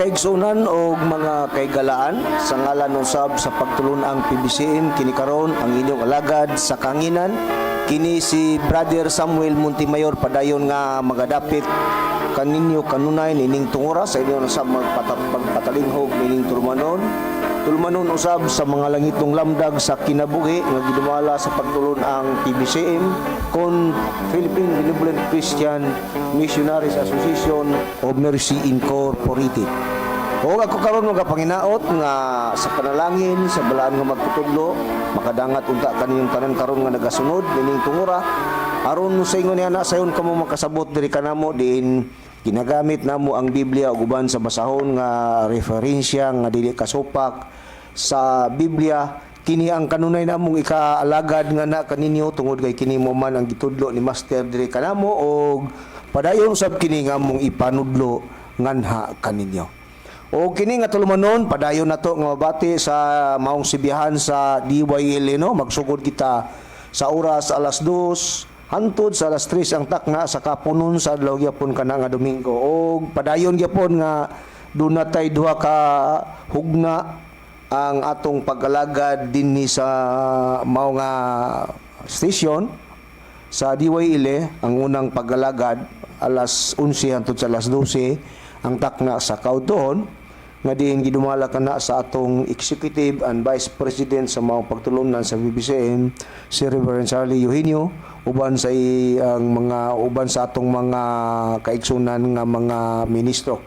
Kaigsunan o mga kaigalaan, sa ngalan usab sa pagtulun-ang PBCM, kini karon ang inyong alagad sa kanginan, kini si Brother Samuel Montemayor, padayon nga magadapit kaninyo kanunay nining tungura sa inyo sa magpatalinghog nining tulumanon. Tulumanon usab sa mga langitong lamdag sa kinabuhi nga gidumala sa pagtulun-ang PBCM kon Philippine Benevolent Christian Missionaries Association of Mercy Incorporated. O ako karon mga panginaot nga sa panalangin sa balaan nga magtutudlo, makadangat unta kaninyong tanan karon nga nagasunod nining tungura, aron sa ingon niya na sayon kamo makasabot diri kanamo, diin ginagamit namo ang Biblia ug uban sa basahon nga referensya nga dili kasupak sa Biblia. Kini ang kanunay namong ikaalagad nga na kaninyo tungod kay kini mo man ang gitudlo ni Master diri kanamo, og padayon usab kini nga among ipanudlo nganha kaninyo. O kini nga tulumanon, padayon nato nga mabati sa maong sibihan sa DYL, no? Magsugod kita sa oras alas 2 hantod sa alas 3 ang takna sa kapunon sa adlaw gyapon kana nga Domingo. Og padayon gyapon nga duna tay duha ka hugna ang atong pag-alagad dinhi sa mao nga station sa DYL. Ang unang pag-alagad alas 11 hantod sa alas 12 ang takna sa kaudtohon, nga diin gidumala kana sa atong executive and vice president sa mga pagtulunan sa PBCM, si Reverend Charlie Eugenio, uban sa ang mga uban sa atong mga kaigsunan nga mga ministro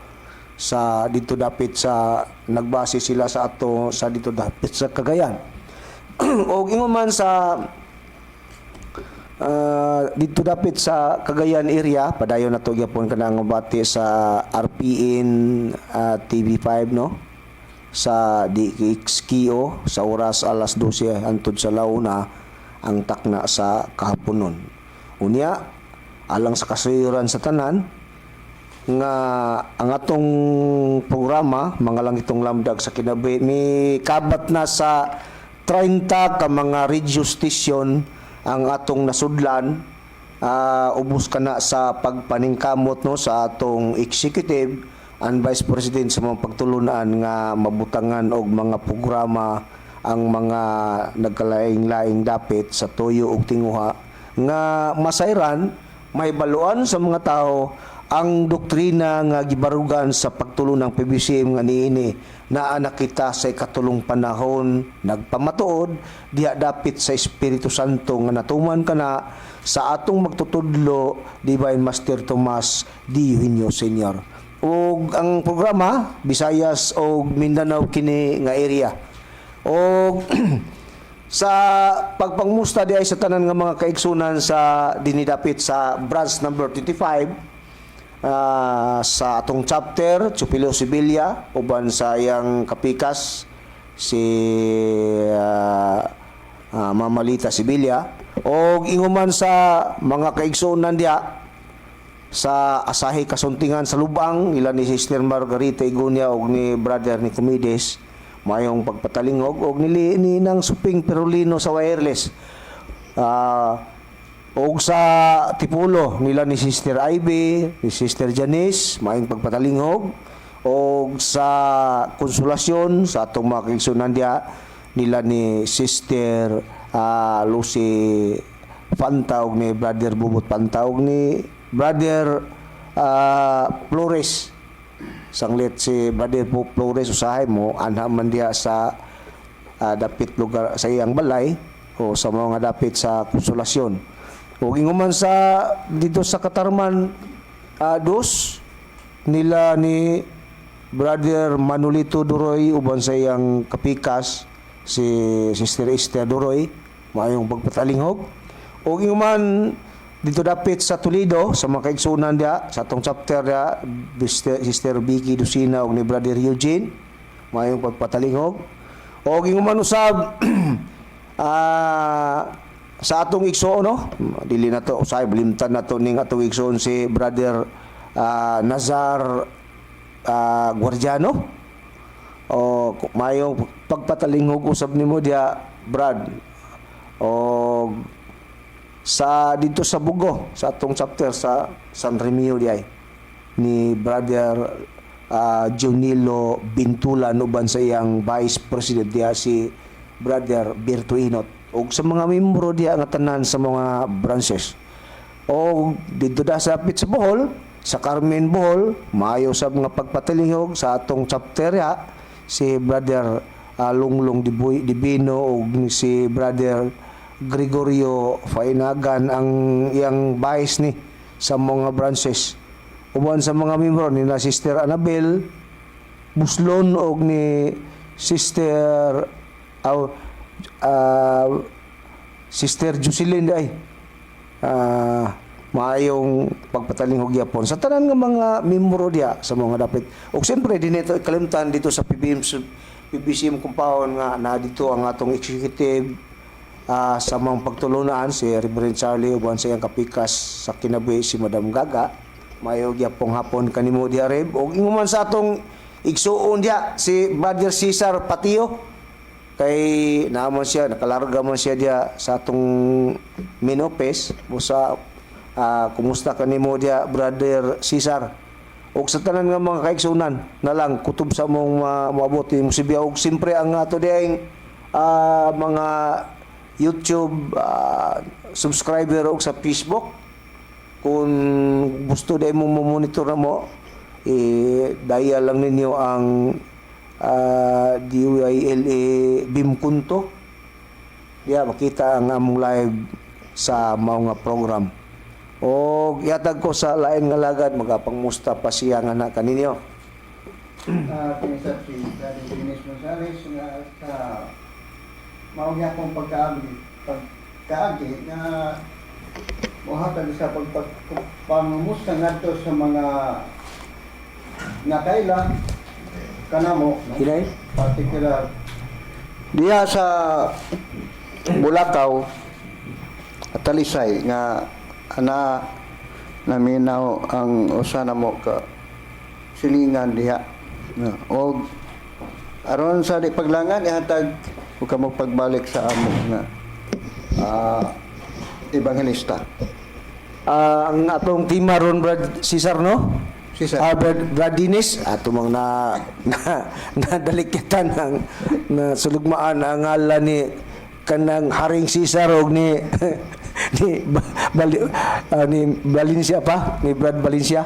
sa dito dapit sa nagbase sila sa ato sa dito dapit sa Cagayan. Og ingon man sa dito dapit sa Cagayan area, padayon na to gyapon kanang bati sa RPN TV5, no, sa DXKO sa oras alas 12 hantod sa launa ang takna sa kahaponon. Unya, alang sa kasayuran sa tanan nga ang atong programa Mga Langitong Lamdag sa Kinabuhi mi kabat na sa 30 ka mga radio station ang atong nasudlan, ubos kana sa pagpaningkamot, no, sa atong executive and vice president sa mga pagtulunan nga mabutangan og mga programa ang mga nagkalaing-laing dapit sa tuyo ug tinguha nga masayran, mahibaluan sa mga tao ang doktrina nga gibarugan sa pagtulon ng PBCM nga niini naa na kita sa ikatulong panahon, nagpamatuod diha dapit sa Espiritu Santo nga natuman kana sa atong magtutudlo, Divine Master Tomas D. Eugenio Sr. Ug ang programa Visayas og Mindanao kini nga area. Og sa pagpangmusta di ay sa tanan nga mga kaigsunan sa dinidapit sa branch number 25 sa atong chapter Chupilo Sibilia, uban sa iyang kapikas si Mamalita Sibilia, og inguman sa mga kaigsunan diha sa Asahi Kasuntingan sa Lubang, ila ni Sister Margarita Igunia og ni Brother Nicomedes, mayong pagpatalingog, og nili ni nang Suping Perolino sa wireless. Og sa Tipulo nila ni Sister Ivy, ni Sister Janice, maayong pagpatalingog. Og sa Konsolasyon sa atong mga kaigsunan diha nila ni Sister Lucy Panta og ni Brother Bubot Panta og ni Brother Flores. Sanglit si Brother Flores, usahay mo anha man diha sa dapit lugar sa iyang balay o sa mga dapit sa Konsolasyon. Ug ingon man sa dito sa Katarman dos nila ni Brother Manolito Duroy, uban sa iyang kapikas si Sister Esther Duroy, maayong pagpatalinghog. Ug ingon man dito dapit sa Toledo sa mga kaigsunan diha sa atong chapter diha, Sister Vicky Lucina ug ni Brother Eugene, maayong pagpatalingog. Ug ingon man usab sa atong igsoon, no, dili na to usay limtan na to ning atong igsoon si Brother Nazar Guardiano o mayong pagpatalingog usab nimo diha, Brad. O sa dito sa Bugo sa atong chapter sa San Remio diay ni Brother Junilo Bintulan uban sa iyang Vice President diha, si Brother Berto Inot, ug sa mga membro diha nga tanan sa mga branches. O didto da sa sa Bohol, sa Carmen, Bohol, maayo sa mga pagpatalihog sa atong chapter ya, si Brother Lunglong Divino ug si Brother Gregorio Fainagan, ang iyang vice ni sa mga branches. Uban sa mga membro nila Sister Annabel Buslon og ni Sister aw Sister Jocelyn ay maayong pagpatalinghog yapon sa tanan nga mga membro diha sa mga dapit. Ug siyempre di nito ikalimtan dito sa PBM PBCM compound nga na dito ang atong executive sa mga pagtulunan, si Reverend Charlie uban sa iyang kapikas sa kinabuhi, si Madam Gaga. Maayo gyapong hapon kanimo diha, Reb, ug ingon man sa atong igsuon diha, si Brother Cesar Patio, kay naman siya nakalarga man siya diha sa atong main office. Busa kumusta kanimo diha, Brother Cesar, ug sa tanan nga mga kaigsunan na lang kutob sa mong moabot imong sibiya. Ug siyempre ang ato dihang mga YouTube subscriber ug sa Facebook, kung gusto dahil mo monitor na mo, eh, dial lang ninyo ang DYLA Bimkunto. Ya, makita ang among live sa mga program. O yatag ko sa lain nga lagad, magapangmusta pa siya nga na kaninyo. Kinisap si Brother Dennis Gonzales nga sa mao akong pagkaagi pagkaagi nga mohatag sa pagpangumusta ngadto sa mga nakaila kanamo, no? Hinay? Particular Diha sa Bulacau at Talisay nga ana naminaw ang usa namo ka silingan diha. Na, og aron sa di paglangan ihatag ug kamo pagbalik sa amo nga ebanghelista. Ang atong tema ron, Brad Cesar, no? Cesar. Brad Dennis, ato mang na, na nadalikitan ang na sulugmaan ang ngalan ni kanang Haring Cesar og ni ni Bali, ni Valencia pa, ni Brad Valencia,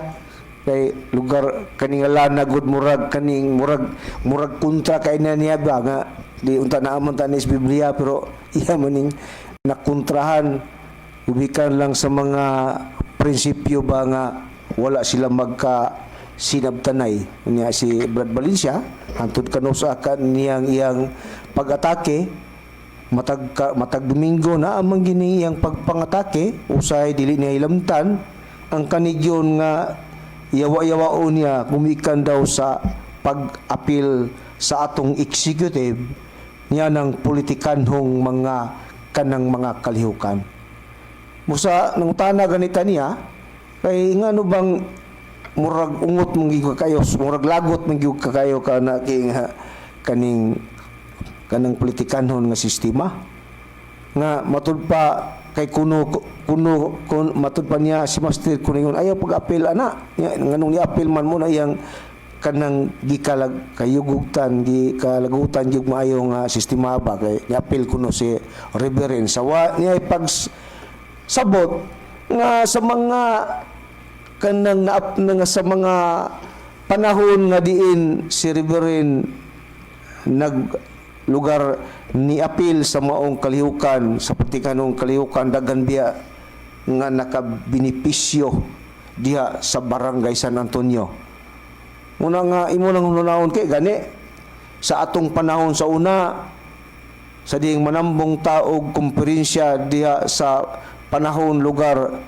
kay lugar kaning ngalan na gud murag kaning murag murag kontra kay na niya ba nga di unta naamon ta ni sa Biblia, pero iya maning nakontrahan gumikan lang sa mga prinsipyo ba nga wala sila magka sinabtanay niya. Si Brad Valencia, hantod kanusa kan niyang iyang pag-atake matag ka, matag Domingo na amang gini iyang pagpangatake. Usay dili niya ilamtan ang kanigyon nga yawa-yawaon niya gumikan daw sa pag-apil sa atong executive niya ng politikanhong mga kanang mga kalihukan. Musa nangutana ganita niya kay ngano bang murag ungot mong gyud kayo, murag lagot mong gyud kayo kana king kaning kanang politikanhon nga sistema nga matud pa kay kuno kuno kun, matud pa niya si Master kuno ingon ayaw pag-apil ana. Nganong ni-apil man mo na iyang kanang gikalag kayugugtan, gikalagutan gyud maayo nga sistema ba kay ni-apil kuno si Reverend sa wa niya pag sabot nga sa mga kanang naap na nga sa mga panahon nga diin si Reverend nag lugar ni apil sa maong kalihukan, sa politikanong kalihukan, daghan biya nga nakabenepisyo diha sa Barangay San Antonio. Muna nga imo nang hunahon kay gani sa atong panahon sa una, sa diing manambong taog kumperensya diha sa panahon lugar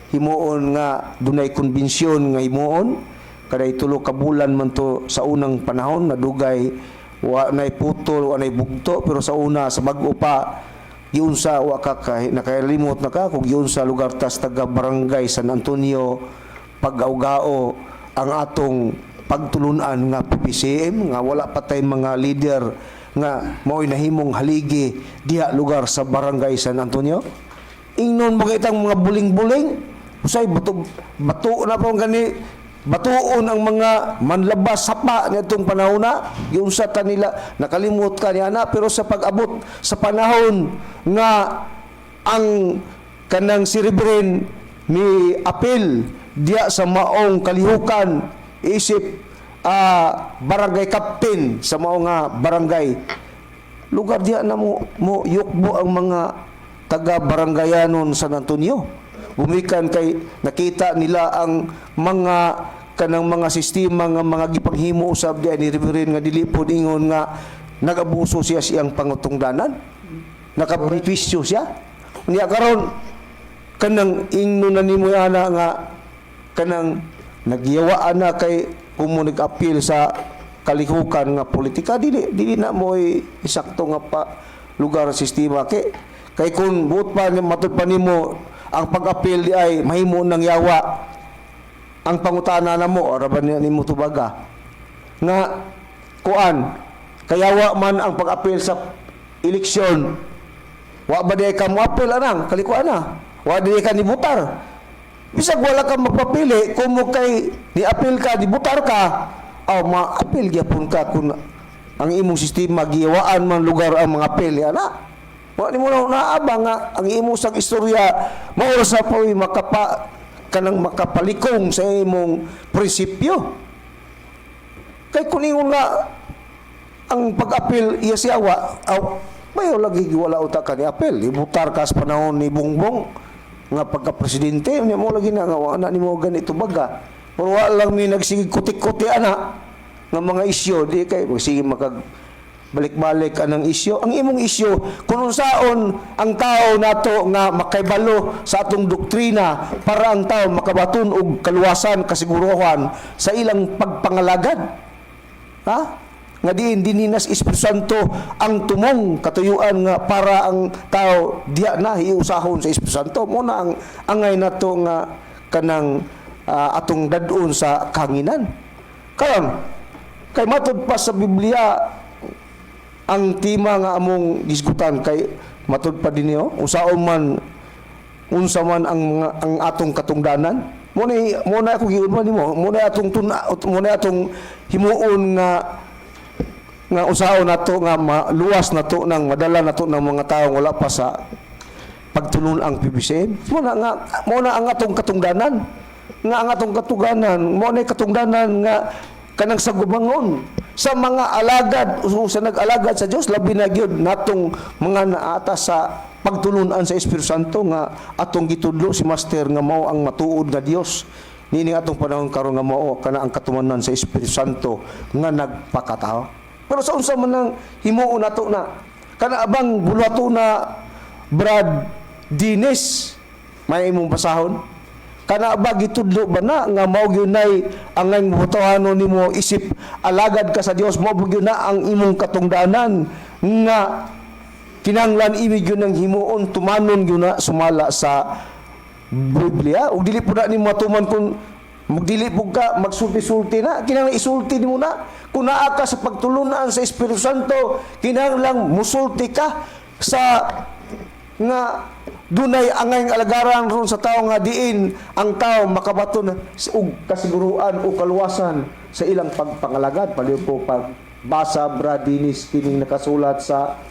himuon nga dunay konbensyon nga himuon kaday 3 ka bulan man to sa unang panahon, nadugay wa nay putol, wa nay bugto. Pero sa una, sa bag-o pa, giunsa wa ka nakalimot na ka kung giunsa lugar tas taga Barangay San Antonio pag-awgao ang atong pagtulunan nga PPCM nga wala pa tay mga leader nga mao'y nahimong haligi diha lugar sa Barangay San Antonio. Ingnon mo kitang mga buling-buling, usay bato bato na po gani. Batuon ang mga manlabas sapa niadtong panahon na giunsa ta nila, nakalimot ka niya na. Pero sa pag-abot sa panahon nga ang kanang si Reverend ni apil diya sa maong kalihukan isip barangay captain sa maong nga barangay lugar, diya na mo yukbo ang mga taga barangayanon San Antonio, gumikan kay nakita nila ang mga kanang mga sistema nga mga gipanghimo usab diya ni Reverend nga dili pod ingon nga nag-abuso siya siyang pangutungdanan, nakabenepisyo siya niya. Karon kanang ingno na nimo ana nga kanang nagyawaan na kay kung mo nag-appeal sa kalihukan nga politika, dili dili na mo isakto nga pa lugar sistema kay kung buot pa matud pa nimo ang pag-appeal di ay mahimo ng yawa ang pangutana na mo ora ba niya nimo tubaga nga kuan kayawa man ang pag-appeal sa eleksyon? Wa ba di ka mo-appeal anang kalikuan na wa di ka nibutar? Bisag wala ka magpapili, kung mo kay ni-appeal ka, dibutar ka, aw ma-appeal gyapon ka kung ang imong sistema giyawaan man lugar ang mga appeal ana. Wa nimo na naabang nga ang imong sang istorya mao ra sa po'y makapa kanang makapalikong sa imong prinsipyo. Kay kung ingon nga ang pag-appeal iya siyawa, aw mayo lagi wala uta ka ni appeal, ibutar ka sa panahon ni Bongbong nga pagka-presidente niya mo lagi na nga wa na nimo ganito baga. Pero wa lang mi nagsige kuti-kuti ana nga mga isyo, di kay sige makag balik-balik anang isyo. Ang imong isyo kung unsaon ang tao nato nga makaybalo sa atong doktrina para ang tao makabaton og kaluwasan, kasiguruhan sa ilang pagpangalagad, ha, nga diin dininas Espiritu Santo ang tumong katuyuan nga para ang tao diya na hiusahon sa Espiritu Santo. Mo na ang angay nato nga kanang atong dad-on sa kanginan karon, kay matud pa sa Biblia ang tema nga among gisgutan. Kay matud pa dinhi, oh, unsaon man, unsa man ang mga ang atong katungdanan. Mo na ako giunman nimo, mo na atong tuna, mo na atong himuon nga nga usaon nato nga maluwas nato nang madala nato ng mga tawo wala pa sa pagtulon ang PBCM. Mo na ang atong katungdanan nga ang atong katungdanan mo na katungdanan nga kanang sagubangon sa mga alagad o sa nag-alagad sa Dios, labi na gyud natong mga naata sa pagtulunan sa Espiritu Santo nga atong gitudlo si Master nga mao ang matuod nga Dios niini atong panahon karon, nga mao kana ang katumanan sa Espiritu Santo nga nagpakatao. Pero sa unsa man ang himuon nato na kana abang buluhato na, Brad Dines, may imong basahon? Kana ba gitudlo ba na nga mao gyud nay ang butohanon nimo isip alagad ka sa Dios, mao gyud na ang imong katungdanan nga kinahanglan imi gyud nang himuon, tumanon gyud na sumala sa Biblia? Ug dili po na nimo matuman kung magdili po ka magsulti-sulti na. Kinahanglan isulti nimo na kung naa ka sa pagtulunan sa Espiritu Santo. Kinahanglan musulti ka sa nga dunay angay alagaran ron sa tao nga diin ang tao makabaton og kasiguruan o kaluwasan sa ilang pagpangalagad. Paliw ko pagbasa, Brad Dinis, kining nakasulat sa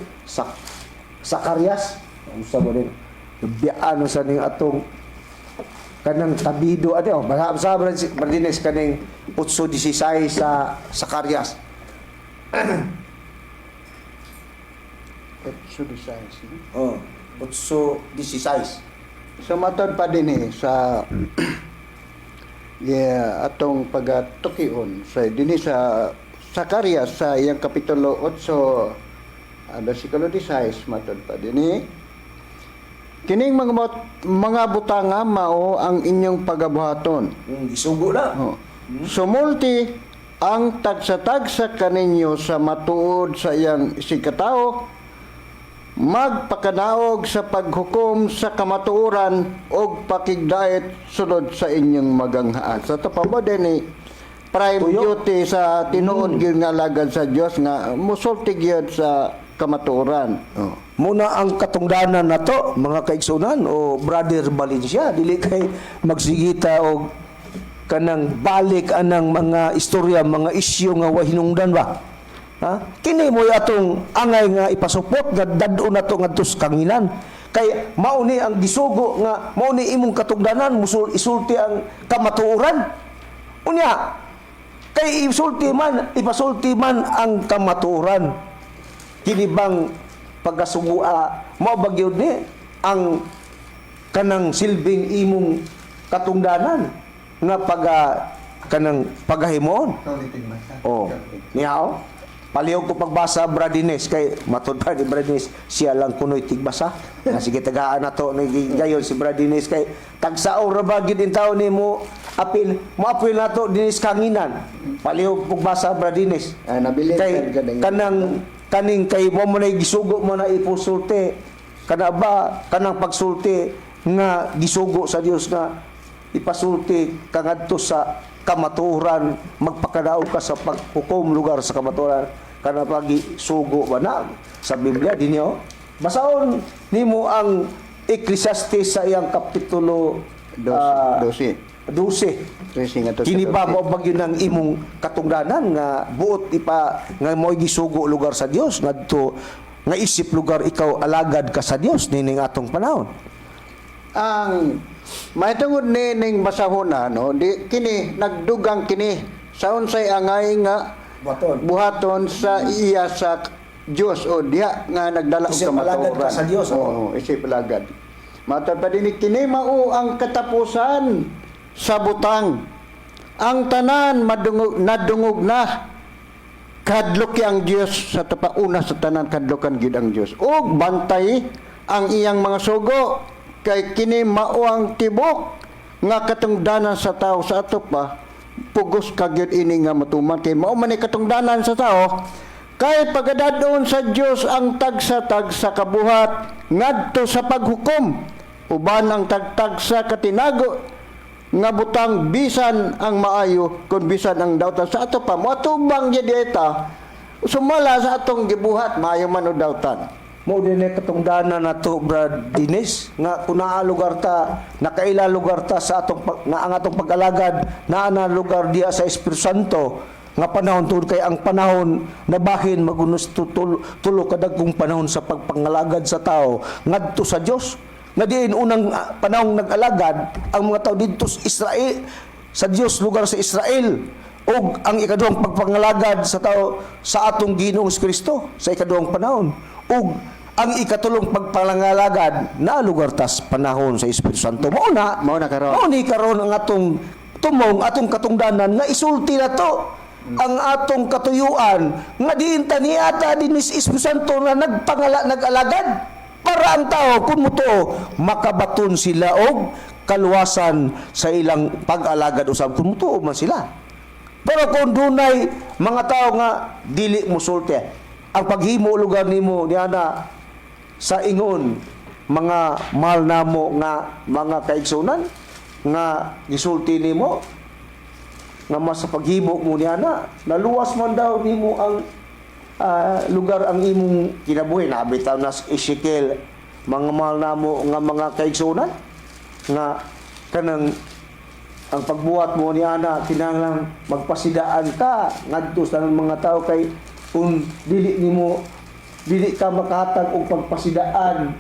Sakarias. Unsa ba din biyaan sa ning atong kanang tabido ate? Oh, basa basa, Brad Dinis, kaning 8:16 sa Sakarias. 8:16. Oh, 8:16. So matod pa din eh sa yeah, atong pagatukion sa dinhi sa Zacarias sa iyang kapitulo 8 versikulo 16, matod pa dinhi: "Kining mga butanga mao ang inyong pagabuhaton." Gisugo na. Oh. "Sumulti ang tagsa-tagsa kaninyo sa matuod sa iyang isigkatao, magpakanaog sa paghukom sa kamatuoran ug pakigdait sulod sa inyong maganghaan." Sa to pa mo din eh, prime Tuyo. duty sa tinuod gyud nga alagad sa Dios nga musulti gyud sa kamatuoran. Oh. Muna ang katungdanan nato, mga kaigsunan o Brother Valencia, dili kay magsigita og Kanang balik anang mga istorya, mga isyu nga wa hinungdan ba. Ha? Kini mo atong angay nga ipasupot nga dad-on nato ngadto sa kanginan. Kay mao ni ang gisugo nga mao ni imong katugdanan musul isulti ang kamatuoran. Unya kay isulti man, ipasulti man ang kamatuoran. Kini bang pagkasugua mao ba gyud ni ang kanang silbing imong katungdanan nga pag kanang paghahimon? Ulitin basa. Oh. Niya. Palihog ko pagbasa, Bradines, kay matud pa ni Bradines siya lang kunoy tigbasa. Na sige, tagaan na to ni gayon si Bradines kay tagsaw ra ba gid in taon nimo apil mo apil na to dinis kanginan. Palihog pagbasa, Bradines. Ah, nabilin Kay ka ganang- kanang kaning kay mo mo na gisugo mo na ipusulti kana ba kanang pagsulti nga gisugo sa Dios nga ipasulti kangadto sa kamatuoran, magpakadaog ka sa paghukom lugar sa kamatuoran kana pagi sugo ba na sa Biblia dinyo. Basahon nimo ang Ecclesiastes sa iyang kapitulo 12. 12. 13 nga to sa Kini ba 12. mao ba gyud ang imong katungdanan nga buot ipa nga mo'y gisugo lugar sa Dios ngadto nga isip lugar ikaw alagad ka sa Dios nining atong panahon? Ang mahitungod ni ning basahona, no, di kini nagdugang kini sa unsay angay nga Buhaton. Buhaton sa iya sa Dios o diha nga nagdala og Isip alagad ka kamatuoran. sa Dios, oh. Oo, isip alagad. Matod pa dinhi, kini mao ang katapusan sa butang. Ang tanan madungog, nadungog na. Kadloki ang Dios sa tapauna sa tanan, kadlokan gyud ang Dios ug bantay ang iyang mga sugo kay kini mao ang tibok nga katungdanan sa tao. Sa ato pa pugos ka gyud ini nga matuman kay mao man ni katungdanan sa tao, kay pagadadon sa Dios ang tagsa-tagsa kabuhat ngadto sa paghukom uban ang tagtagsa katinago nga butang, bisan ang maayo kun bisan ang dautan. Sa ato pa moatubang gyud ita sumala sa atong gibuhat, maayo man o dautan. Mo din ni katungdanan nato, Brad Dines, nga kung naa lugar ta, nakaila lugar ta sa atong nga ang atong pag-alagad naa na lugar diya sa Espiritu Santo nga panahon, tungod kay ang panahon nabahin magunos tulo ka dagkong panahon sa pagpangalagad sa tao ngadto sa Dios, nga diin unang panahong nag-alagad ang mga tao didto sa Israel sa Dios lugar sa Israel, ug ang ikaduhang pagpangalagad sa tao sa atong Ginoong Kristo sa ikaduhang panahon, ug ang ikatulong pagpangalagad na lugar tas panahon sa Espiritu Santo. Mao na. Mao na karon. Mao ni karon ang atong tumong, atong katungdanan nga isulti na to ang atong katuyuan nga diin ta niata din ni Espiritu Santo na nagpangala nag-alagad para ang tao kung mutuo makabaton sila og kaluwasan sa ilang pag-alagad usab kung mutuo man sila. Pero kung dunay mga tao nga dili musulti, ang paghimo lugar nimo niana sa ingon mga mahal namo nga mga kaigsunan nga gisulti nimo nga mas sa paghimo mo niana naluwas man daw nimo ang lugar ang imong kinabuhi, nabitaw na sa Ezekiel, mga mahal namo nga mga kaigsunan, nga kanang ang pagbuhat mo niana kinahanglan magpasidaan ka ngadto sa mga tao, kay kung dili nimo dili ka makahatag og pagpasidaan,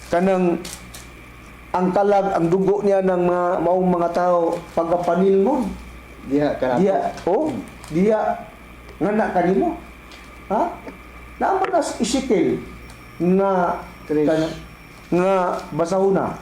kanang ang kalag ang dugo niya ng mga maong mga tao pagapanilngon diha kana. Diya, oh, diya nga na kanimo, ha, naman nas Ezekiel nga Tres. Nga basahon na,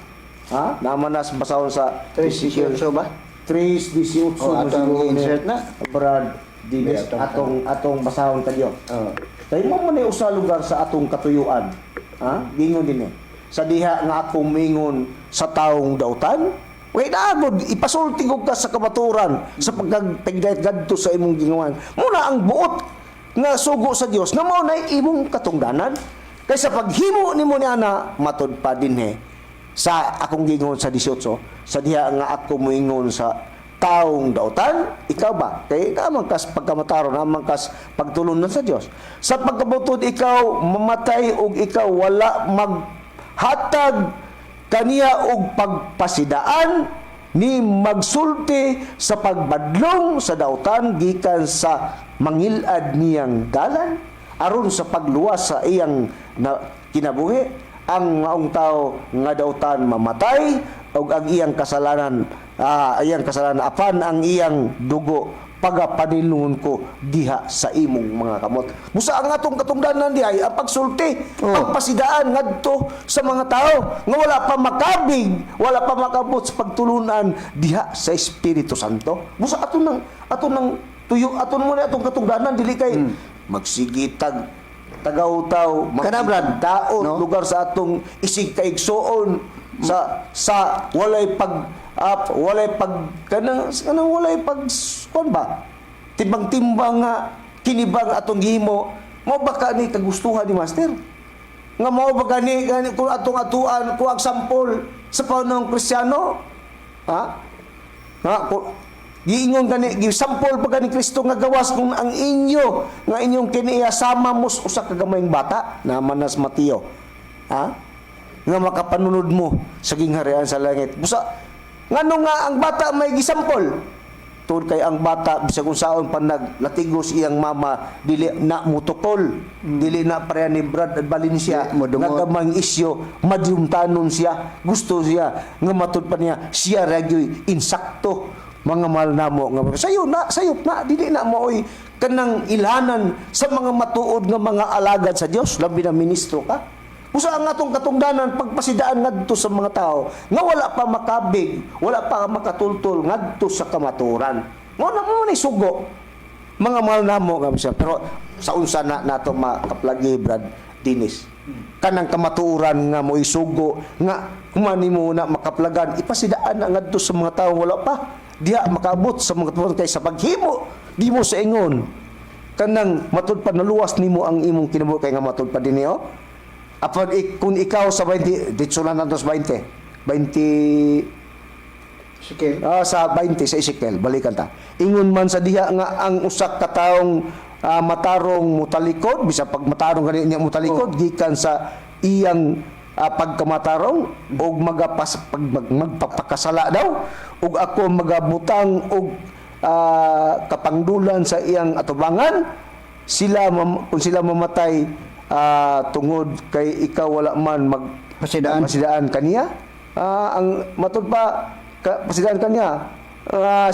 ha, naman nas basahon sa 3:18 ba? 3:18. Oh, atong siguro ni insert na. Brad Dines, Di, atong- atong atong basahon kadyo. Oh. Kay mo man usa lugar sa atong katuyuan. Ha? Gingon din eh. Sa diha nga ako mingon sa taong dautan, way naagod ipasulti ko ka sa kamaturan sa pagkagpigdayat gadto sa imong gingawan. Muna ang buot nga sugo sa Dios nga mao nay imong katungdanan. Kay sa paghimo nimo ni ana matud pa dinhi sa akong gingon sa 18, sa diha nga ako moingon sa taong dautan, ikaw ba kay naman kas pagkamataro, naman kas pagtulunan sa Dios sa pagkabutod, ikaw mamatay og ikaw wala maghatag kaniya og pagpasidaan. ni magsulti sa pagbadlong sa dautan gikan sa mangilad niyang dalan aron sa pagluwas sa iyang na, kinabuhi, ang maong tao nga dautan mamatay og ang iyang kasalanan, iyang kasalanan, apan ang iyang dugo pagapanilungon ko diha sa imong mga kamot. Busa ang atong katungdanan dihay ang pagsulti, pagpasidaan ngadto sa mga tao nga wala pa makabig, wala pa makabot sa pagtulunan diha sa Espiritu Santo. Busa ato nang tuyo, aton mo na atong katungdanan, dili kay magsigitag tagaw-taw, Kana, Brad, daot no? lugar sa atong isig kaigsoon sa walay pag kanang kanang walay pag kuan ba, timbang-timbang nga kini ba ang atong gihimo, mao ba ka ni kagustuhan ni Master, nga mao ba gani gani kung atong atuan kung ang sampol sa panahong Kristiyano, ha, nga giingon gani, gisampol pa gani Kristo nga gawas kung ang inyo nga inyong kiniya sama mos usa ka gamayng bata naman nas Mateo, ha, nga makapanunod mo sa gingharian sa langit. Busa ngano nga ang bata may gisampol? Tungod kay ang bata, bisag unsaon pa naglatigos iyang mama, dili na mutukol, dili na pareha ni Brad at Valencia Dili modungot. nga gamang isyo, madyumtanon siya, gusto siya nga matud pa niya siya ra gyoy insakto. Mga mahal namo nga sayo na, sayop na, dili na mooy kanang ilhanan sa mga matuod nga mga alagad sa Dios, labi na ministro ka. Usa ang atong katungdanan, pagpasidaan ngadto sa mga tao nga wala pa makabig, wala pa makatultol ngadto sa kamatuoran. Mao na mo ni sugo. Mga mahal namo nga siya. Pero sa unsa na nato makaplagi, Brad Dinis? Kanang kamatuoran nga mo isugo nga human nimo na makaplagan, ipasidaan na ngadto sa mga tao wala pa diha makaabot sa mga tuon, kay sa paghimo di mo sa ingon kanang matud pa naluwas nimo ang imong kinabuhi, kay nga matud pa dinhi, oh. Apan kung ikaw sa 20, ditso na nato sa 20. 20. Sige. Sa 20 sa Ezekiel, balikan ta. Ingon man sa diha nga ang usak ka taong matarong mutalikod, bisa pag matarong gani niya mutalikod gikan sa iyang pagkamatarong og magpapakasala daw, ug ako magabutang og kapangdulan sa iyang atubangan sila kung sila mamatay tungod kay ikaw wala man mag Pasidaan. Pasidaan kaniya. Ang matud pa pasidaan kaniya,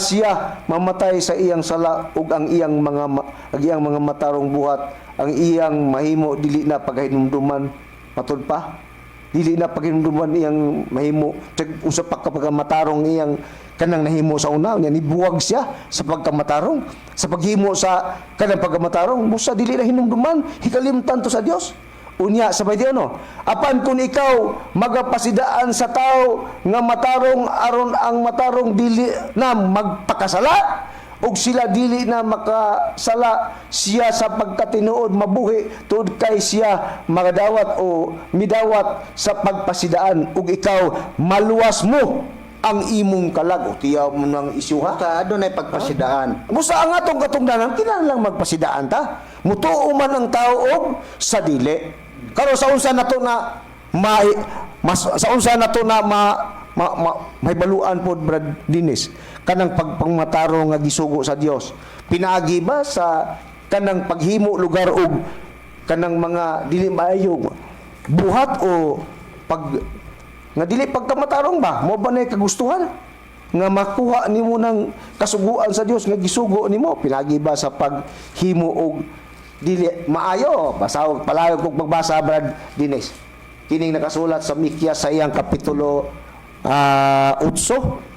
siya mamatay sa iyang sala ug ang iyang mga matarong buhat ang iyang mahimo dili na paghinumduman. Matud pa dili na paghinumduman iyang mahimo. Tag usa pa kapag matarong iyang kanang nahimo sa una niya, nibuwag siya sa pagkamatarong, sa paghimo sa kanang pagkamatarong, busa dili na hinumduman, hikalimtan to sa Dios. Unya sa 21, apan kung ikaw magapasidaan sa tao nga matarong aron ang matarong dili na magpakasala ug sila dili na makasala, siya sa pagkatinuod mabuhi tuod kay siya magadawat o midawat sa pagpasidaan, ug ikaw maluwas mo ang imong kalag. O tiyaw mo ng isyuha. Basta adunay pagpasidaan. Busa ang atong katungdanan, kinahanglan magpasidaan ta. Mutuo man ang tao og sa dili. Karon sa unsa nato na may mas, sa unsa nato na ma, may baluan pod, Brad Dinis, kanang pagpangmataro nga gisugo sa Dios? Pinaagi ba sa kanang paghimo lugar og kanang mga dili maayo buhat o pag nga dili pagkamatarong ba mo ba na kagustuhan nga makuha nimo ng kasuguan sa Dios nga gisugo nimo? Pinagi ba sa paghimo og dili maayo? Basahog palayog kog pagbasa, Brad Dines, kining nakasulat sa Mikyas sa iyang kapitulo 8.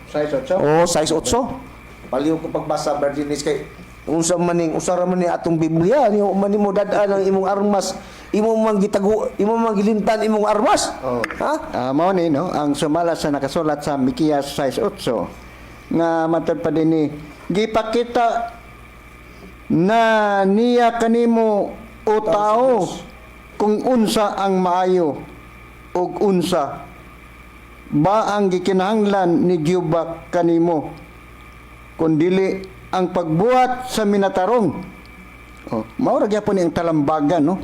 6-8. Oh, 6-8. Paliw ko pagbasa, Brad Dines, kay unsa man ning usa ra man ni atong Biblia niyo man nimo dad-an ang imong armas, imo man gitago, imo man gilimtan imong armas. Oh. Ha. Mao ni, no, ang sumala sa nakasulat sa Mikeyas 6:8 nga matod pa dinhi, gipakita na niya kanimo, o tao, kung unsa ang maayo ug unsa ba ang gikinahanglan ni Jehova kanimo kun dili ang pagbuhat sa minatarong. Oh, mao ra gyapon ni ang talambagan, no,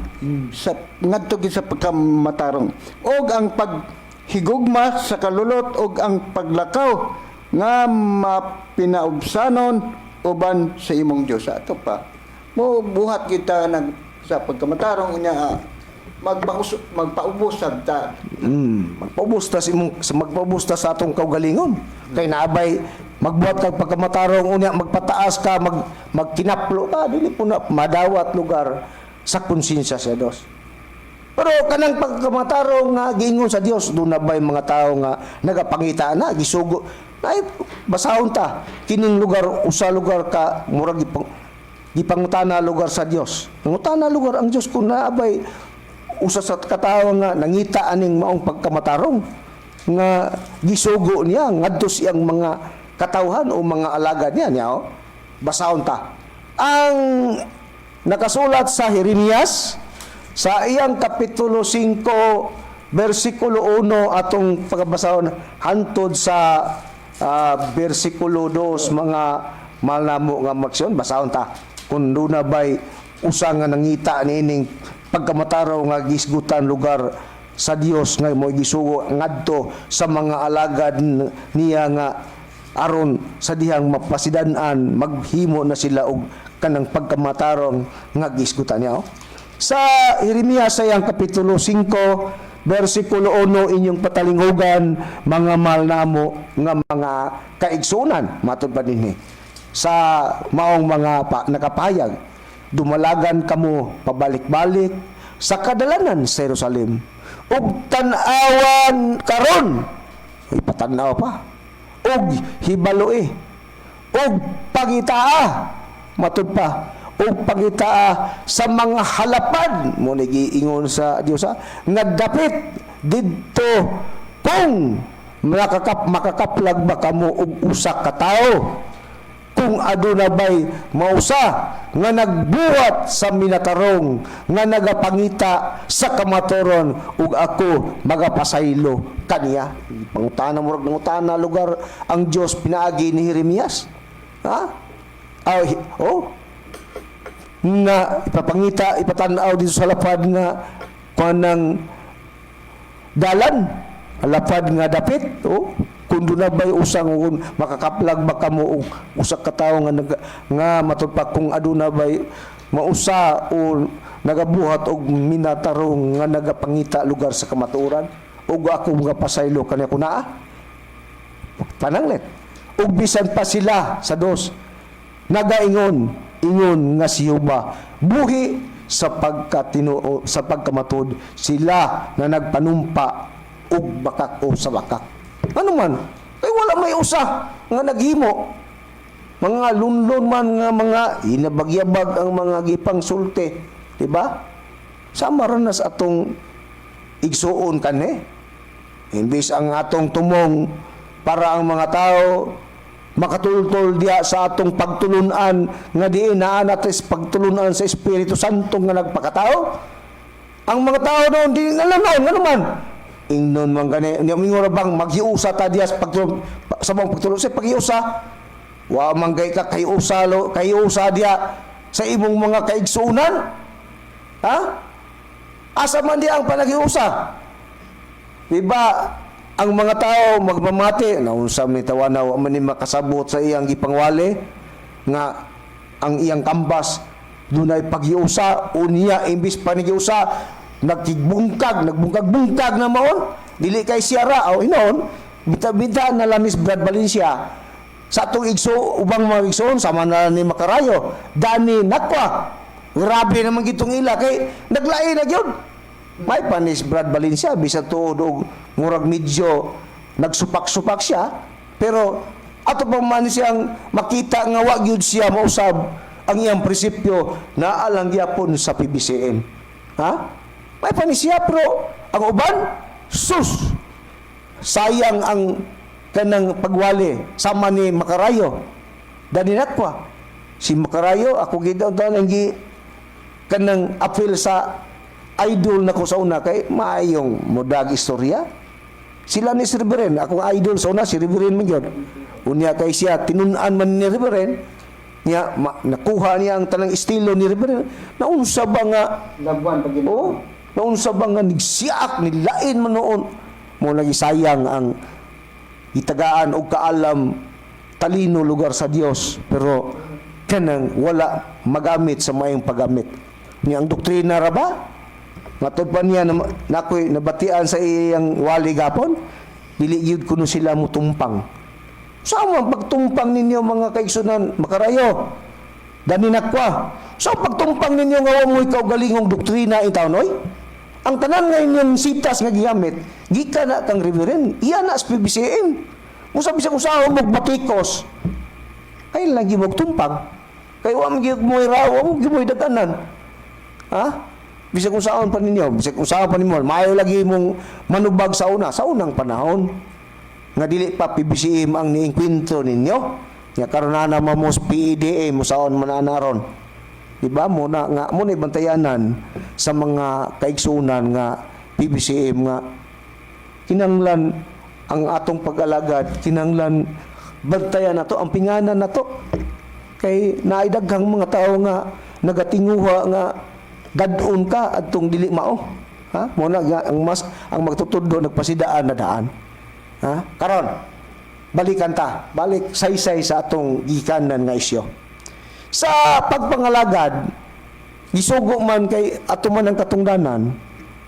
sa ngadto gyud sa pagkamatarong ug ang paghigugma sa kalulot ug ang paglakaw nga mapinaubsanon uban sa imong Dios. Ato pa mo buhat kita nag sa pagkamatarong, unya magpaubos ta. Magpaubos ta sa imong sa magpaubos ta sa atong kaugalingon. Kay naabay magbuhat kag pagkamatarong, unya magpataas ka, magkinaplo ka, dili po na madawat lugar sa konsensya sa Dios. Pero kanang pagkamatarong nga giingon sa Dios, doon na ba'y mga tao nga nagapangita na, gisugo. Ay, basahon ta. Kining lugar, usa lugar ka, murag gipangutana lugar sa Dios. Nangutana lugar ang Dios kung naabay usa sa katawo nga nangita aning maong pagkamatarong nga gisugo niya ngadto siyang mga katawhan o mga alagad niya niya oh. Basahon ta ang nakasulat sa Jeremias sa iyang kapitulo 5 bersikulo 1, atong pagkabasahon hantod sa bersikulo 2, mga mahal namo nga maksyon. Basahon ta kung duna bay usa nga nangita niining pagkamataraw nga gisgutan lugar sa Dios nga mo gisugo ngadto sa mga alagad niya nga aron sa dihang mapasidan-an maghimo na sila og kanang pagkamatarong nga gisgutan niya oh. Sa Jeremias sa iyang kapitulo 5 bersikulo 1, inyong patalinghugan, mga mahal namo nga mga kaigsunan, matud pa dinhi sa maong mga nakapayag, dumalagan kamo pabalik-balik sa kadalanan sa Jerusalem ug tan-awan karon. Uy, patanaw pa ug hibaloi ug pangitaa, matud pa, ug pangitaa sa mga halapad mo ni giingon sa Dios nga dapit didto kung makakaplag ba kamo og usa ka tawo, kung aduna bay mausa nga nagbuhat sa minatarong nga nagapangita sa kamatuoran, ug ako magapasaylo kaniya. Pangutana, murag nangutana lugar ang Dios pinaagi ni Jeremias, ha. Ay, oh, nga ipapangita, ipatan-aw dito sa lapad nga kanang dalan, lapad nga dapit oh, kung doon na ba'y usang kung makakaplag ba kamo og usa ka tawo nga nga matud pa, kung aduna ba'y mausa o nagabuhat og minatarong nga nagapangita lugar sa kamatuoran, ug ako mga pasaylo kaniya kun naa. Pananglit, ug bisan pa sila sa 2 nagaingon ingon nga si Jehova buhi, sa pagkatinuo sa pagkamatud sila na nagpanumpa og bakak o sa bakak. Ano man kay wala may usa nga naghimo, mga lunlon man nga mga inabagyabag ang mga gipang sulti, di ba? Sama ra na sa atong igsuon kanhi. Imbis ang atong tumong para ang mga tao makatultol diya sa atong pagtulunan nga diin naa natin pagtulunan sa Espiritu Santo nga nagpakatao. Ang mga tao noon di alam noon ano man. Ingnon man gani niya, mingon ra bang maghiusa ta diya sa pagtulon sa mga pagtulon sa paghiusa. Wa man gay ka kay lo kay diya sa imong mga kaigsuonan. Ha? Asa man diya ang panaghiusa? Diba, ang mga tao magmamati, naunsa may tawana, wa man ni makasabot sa iyang gipangwali, nga ang iyang kambas, dunay paghiusa, unya, imbis panighiusa, nagkigbungkag, nagbungkag-bungkag na maon, dili kay siyara, o inoon, bita-bita na lamis Brad Valencia, sa atong igso, ubang mga igsoon, sama na ni Makarayo, Dani Nakwa, grabe naman gitong ila, kay naglain na gyud. May panis Brad Valencia, bisa tuod og murag medyo nagsupak-supak siya, pero ato pa man siyang makita nga wa gyud siya mausab ang iyang prinsipyo na alang gyapon sa PBCM. Ha? May panis siya, pero ang uban, sus, sayang ang kanang pagwali sama ni Makarayo. Dani Nakwa. Si Makarayo, ako gid ang tanan gi kanang appeal sa idol na ko sa una kay maayong mudag istorya. Sila ni si Reverend, akong idol sa una si Reverend man gyud. Unya kay siya tinun-an man ni Reverend niya, nakuha niya ang tanang estilo ni Reverend. Naunsa ba nga Labuan pag Oh, naunsa ba nga nigsiak nilain man noon mo lagi, sayang ang Gitagaan og kaalam, talino lugar sa Dios, pero kanang wala magamit sa maayong paggamit. Ni ang doktrina ra ba? Matod pa niya na, nakoy nabatian sa iyang wali gapon, dili gyud kuno sila mutumpang. Sa man pagtumpang ninyo, mga kaigsunan, makarayo? Dani nakwa. Sa pagtumpang ninyo nga wa mo'y kaugalingong doktrina intawon oy? Ang tanan nga inyong sitas nga gigamit, gikan na kang reverend, iya na sa PBCM. Musa bisag usahon mo batikos, ay lagi mo tumpang. Kay wa man gyud mo raw, wa mo gyud mo daganan. Ha? Bisag unsaon pa ninyo, bisag unsaon pa nimo, maayo lagi mong manubag sa una, sa unang panahon nga dili pa PBCM ang niengkwentro ninyo. Nga karon na naman mo sa PEDM, mo saon man na ron. Di ba? Mo na nga mo na bantayanan sa mga kaigsunan nga PBCM nga kinanglan ang atong pag-alagad, kinanglan bantayan nato ang pinganan nato kay naay daghang mga tao nga nagatinguha nga gadon ka adtong dili mao, ha. Mo na nga ang mas ang magtutudlo nagpasidaan na daan, ha. Karon balikan ta, balik saysay sa atong gikanan nga isyo sa pagpangalagad. Gisugo man kay ato man ang katungdanan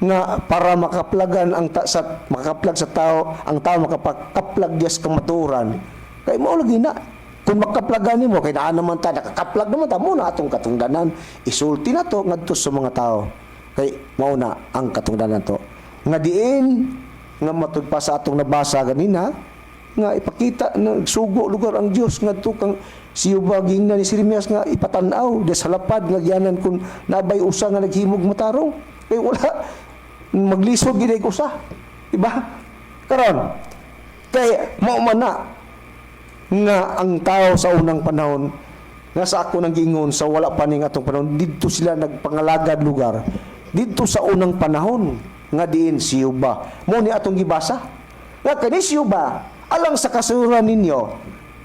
nga para makaplagan ang ta, sa makaplag sa tao, ang tao makapagkaplag diya sa kamatuoran, kay mao lagi na kung makaplagan nimo, kay naa naman ta, nakakaplag naman ta mo na atong katungdanan, isulti na to ngadto sa mga tao, kay mao na ang katungdanan to nga diin nga matud pa sa atong nabasa ganina nga ipakita na sugo lugar ang Dios ngadto kang si Juba. Gingnan ni si Jeremias nga ipatan-aw di sa lapad nga giyanan kung nabay usa nga naghimog matarong, kay wala, maglisod gid ay usa, diba? Karon kay mao man na nga ang tao sa unang panahon nga sa ako nang giingon sa wala pa ning atong panahon, didto sila nagpangalagad lugar didto sa unang panahon nga diin si Yuba mo ni atong gibasa nga kani si Yuba alang sa kasuran ninyo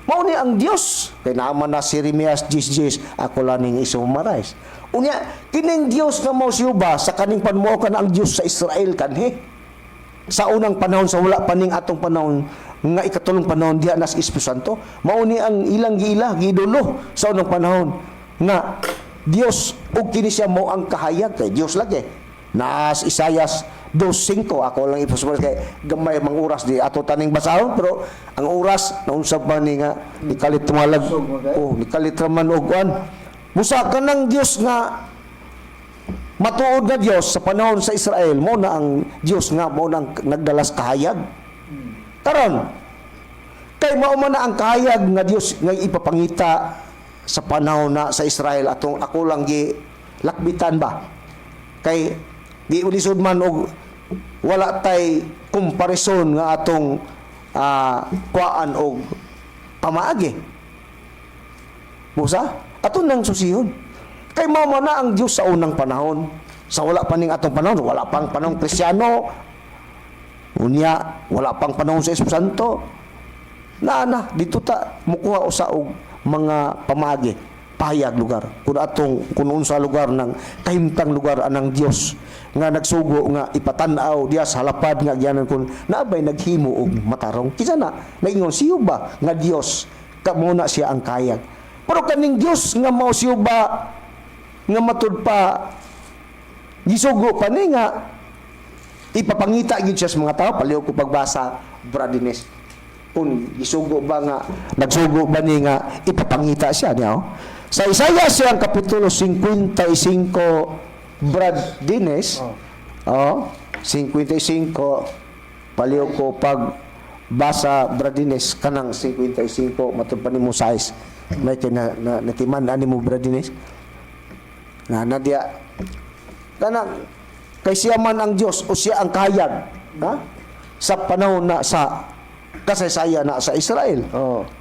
mao ni ang Dios, kay naaman na si Jeremias 10:10. Ako lang ning isummarize unya kining Dios nga mao si Yuba sa kaning panmuokan, ang Dios sa Israel kanhi sa unang panahon sa wala pa ning atong panahon nga ikatulong panahon diha nas Espiritu Santo. Mao ni ang ilang giila, giidolo sa unang panahon nga Dios, ug kini siya mo ang kahayag kay Dios lagi nas Isayas 2:5. Ako lang ipasummarize kay gamay mang oras di ato taning basahon, pero ang oras naunsa pa ni nga nikalit tumalag, oh, nikalit ra man og kuan. Busa ka ng Dios nga matuod nga Dios sa panahon sa Israel, mo na ang Dios nga mo na ang nagdalas kahayag. Karon kay mao man na ang kahayag nga Dios nga ipapangita sa panahon na sa Israel, atong ako lang gi lakbitan ba, kay di ulisod man og wala tay komparison nga atong kuaan og pamaagi. Busa ato nang susihon kay mao man na ang Dios sa unang panahon sa wala pa ning atong panahon, wala pang panahon Kristiyano, unya wala pang panahon sa Espiritu Santo na na dito ta mukuha usa og mga pamaagi, pahayag lugar kung atong kung unsa lugar ng kahimtang lugar anang Dios nga nagsugo nga ipatan-aw diya sa lapad nga agyanan kung naabay naghimo og matarong. Kinsa na naingon siyo ba nga Dios ka mo na siya ang kahayag. Pero kaning Dios nga mao siyo ba nga matud pa gisugo pa ni nga ipapangita gyud siya sa mga tao. Palihog ko pagbasa, Brad Dines, kung gisugo ba nga nagsugo ba ni nga ipapangita siya niya, oh. Sa Isaiah siyang kapitulo 55, Brad Dines, oh, 55. Palihog ko pag basa, Brad Dines, kanang 55 matud pa nimo size may kay na, na natiman ani mo, Brad Dines, na nadya kanang kay siya man ang Dios o siya ang kahayag, ha, sa panahon na sa kasaysayan na sa Israel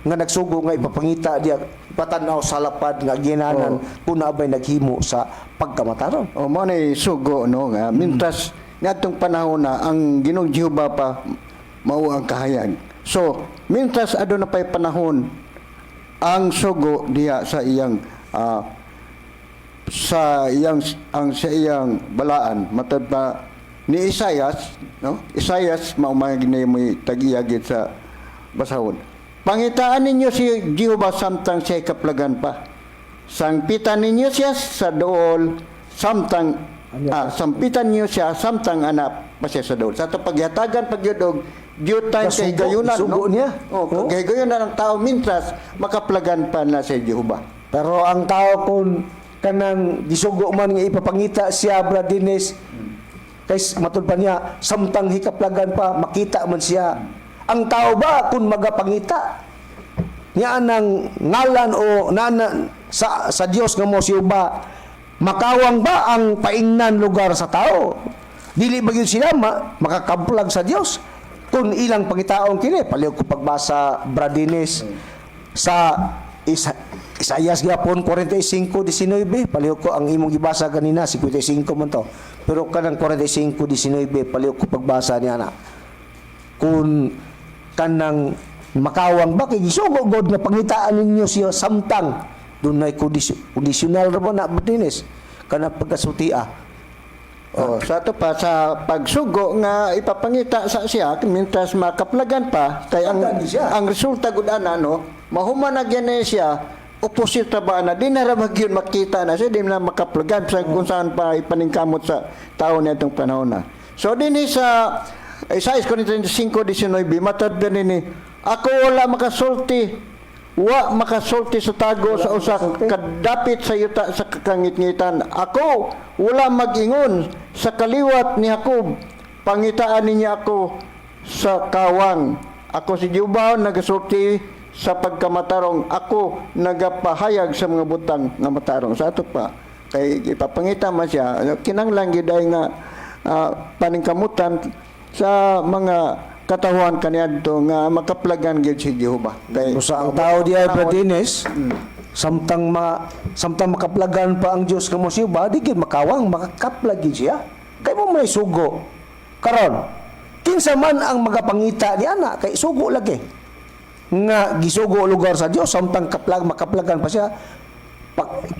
nga nagsugo nga ipapangita diya, ipatanaw sa lapad nga ginanan kung naabay naghimo sa pagkamataron. O mo na sugo no nga mintas niadtong panahon na ang Ginoong Jehova pa mao ang kahayag. So mintas aduna pay panahon ang sugo diha sa iyang sa iyang ang sa iyang balaan matad pa ni Isayas, no. Isayas mao man gini mo tag-iya gid sa Basahon. "Pangitaan ninyo si Jehova samtang siya kaplagan pa. Sangpitan ninyo siya sa dool samtang sampitan ninyo siya samtang anaa pa siya sa dool." Sa ato paghatagan pagyud og due time kay Gasugo, gayunan, gisugo no? niya. Oh, Oh. kay gayunan ang tao mintras makaplagan pa na si Jehova. Pero ang tao kung kanang gisugo man nga ipapangita siya, Brad Dennis, kay matud pa niya, samtang hikaplagan pa, makita man siya. Ang tao ba kung magapangita niya nang ngalan o nana sa Dios nga mo siya ba, makawang ba ang paingnan lugar sa tao? Dili ba gyud sila makakaplag sa Dios kung ilang pangitaon kini? Palihog ko pagbasa, Brad Dennis, sa Isaias gyapon 45:19. Palihog ko ang imong gibasa ganina, 55 man to, pero kanang 45:19, palihog ko pagbasa niya na kung kanang makawang ba kay gisugo God nga pangitaan ninyo siya samtang dunay conditional ra ba na, Martinez, kana pagkasulti? Oh, sa ato pa sa pagsugo nga ipapangita sa siya mintras makaplagan pa, kay ang Plagan siya. Ang resulta gud ana, no, mahuman na gyud na siya, opposite ra ba na, di na ra ba gyud makita na siya, di na makaplagan sa kung saan pa ipaningkamot sa tao nitong panahon na. So dinhi sa Isaiah 45:19, matad din ni, "Ako wala makasulti, wa makasulti sa tago sa usa kadapit sa yuta sa kakangit-ngitan. Ako wala mag-ingon sa kaliwat ni Jacob, 'Pangitaan niya ako sa kawang.' Ako si Jehova nagasulti sa pagkamatarong. Ako nagapahayag sa mga butang nga matarong." Sa ato pa kay ipapangita man siya, kinanglan gyud ay nga paningkamutan sa mga katawhan kaniadto nga makaplagan gyud si Jehova kay Usa ang tao di ay, Brad Dennis, samtang makaplagan pa ang Dios nga mo siya ba, di gyud makawang, makakaplag gyud siya. Kay mo may sugo. Karon, kinsa man ang magapangita ni ana kay sugo lagi. Nga gisugo lugar sa Dios samtang kaplag makaplagan pa siya,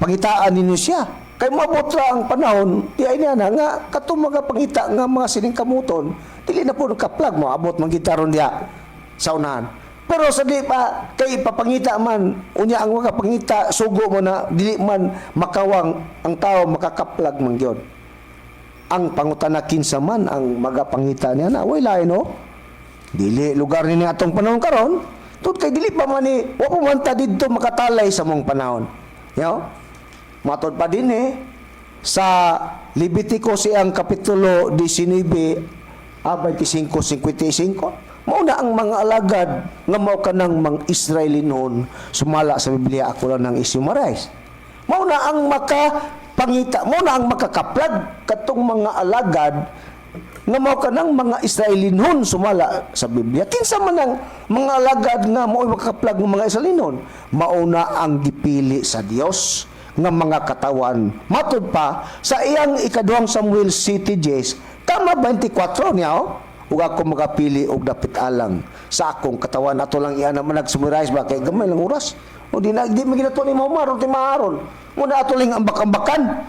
pangitaan ninyo siya. Kay moabot ra ang panahon, di ay niya na nga katong mga pangita nga mga sining kamuton, dili na po kaplag, moabot man gid ron diha sa unahan. Pero sa di pa kay ipapangita man unya ang mga pangita sugo mo na dili man makawang ang tao, makakaplag man gyud. Ang pangutana, kinsa man ang magapangita niya na way lain, no? Dili lugar ni atong panahon karon tut kay dili pa man ni wa pa man ta didto makatalay sa mong panahon. Yo? Matod pa din eh sa Levitico siyang kapitulo 19 25:55, mao na ang mga alagad nga mao kanang mga Israelinhon sumala sa Biblia, ako lang nang isummarize. Mao na ang makapangita, mao na ang makakaplag katong mga alagad nga mao kanang mga Israelinhon sumala sa Biblia. Kinsa man ang mga alagad nga mao makakaplag ng mga Israelinhon? Mao na ang gipili sa Dios nga mga katawan. Matud pa sa iyang ikaduhang Samuel CTJs, tama 24 niya oh. Ug ako makapili og dapit alang sa akong katawan. Ato lang iyan naman nag-summarize ba kay gamay lang oras. O di na di maginato ni Mahumaron ti maaron. Muna ato lang ambak-ambakan.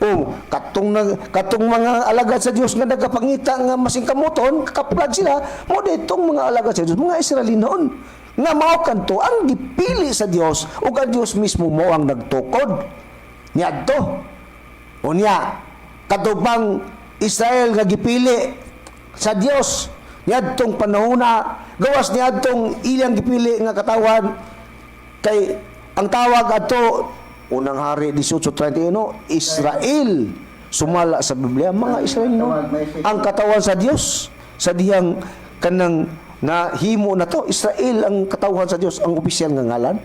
O katong mga alagad sa Dios nga nagapangita nga masingkamuton, kakaplag sila, mo ditong mga alagad sa Dios, mga Israelinon nga mao kanto ang gipili sa Dios ug ang Dios mismo mo ang nagtukod niadto. Unya, katubang Israel nga gipili sa Dios niadtong panahona, gawas niadtong ilang gipili nga katawan, kay ang tawag adto Unang Hari 18:31, Israel sumala sa Biblia, mga Israel, no, ang katawan sa Dios sa dihang kanang nahimo na to. Israel ang katawhan sa Dios, ang opisyal nga ngalan.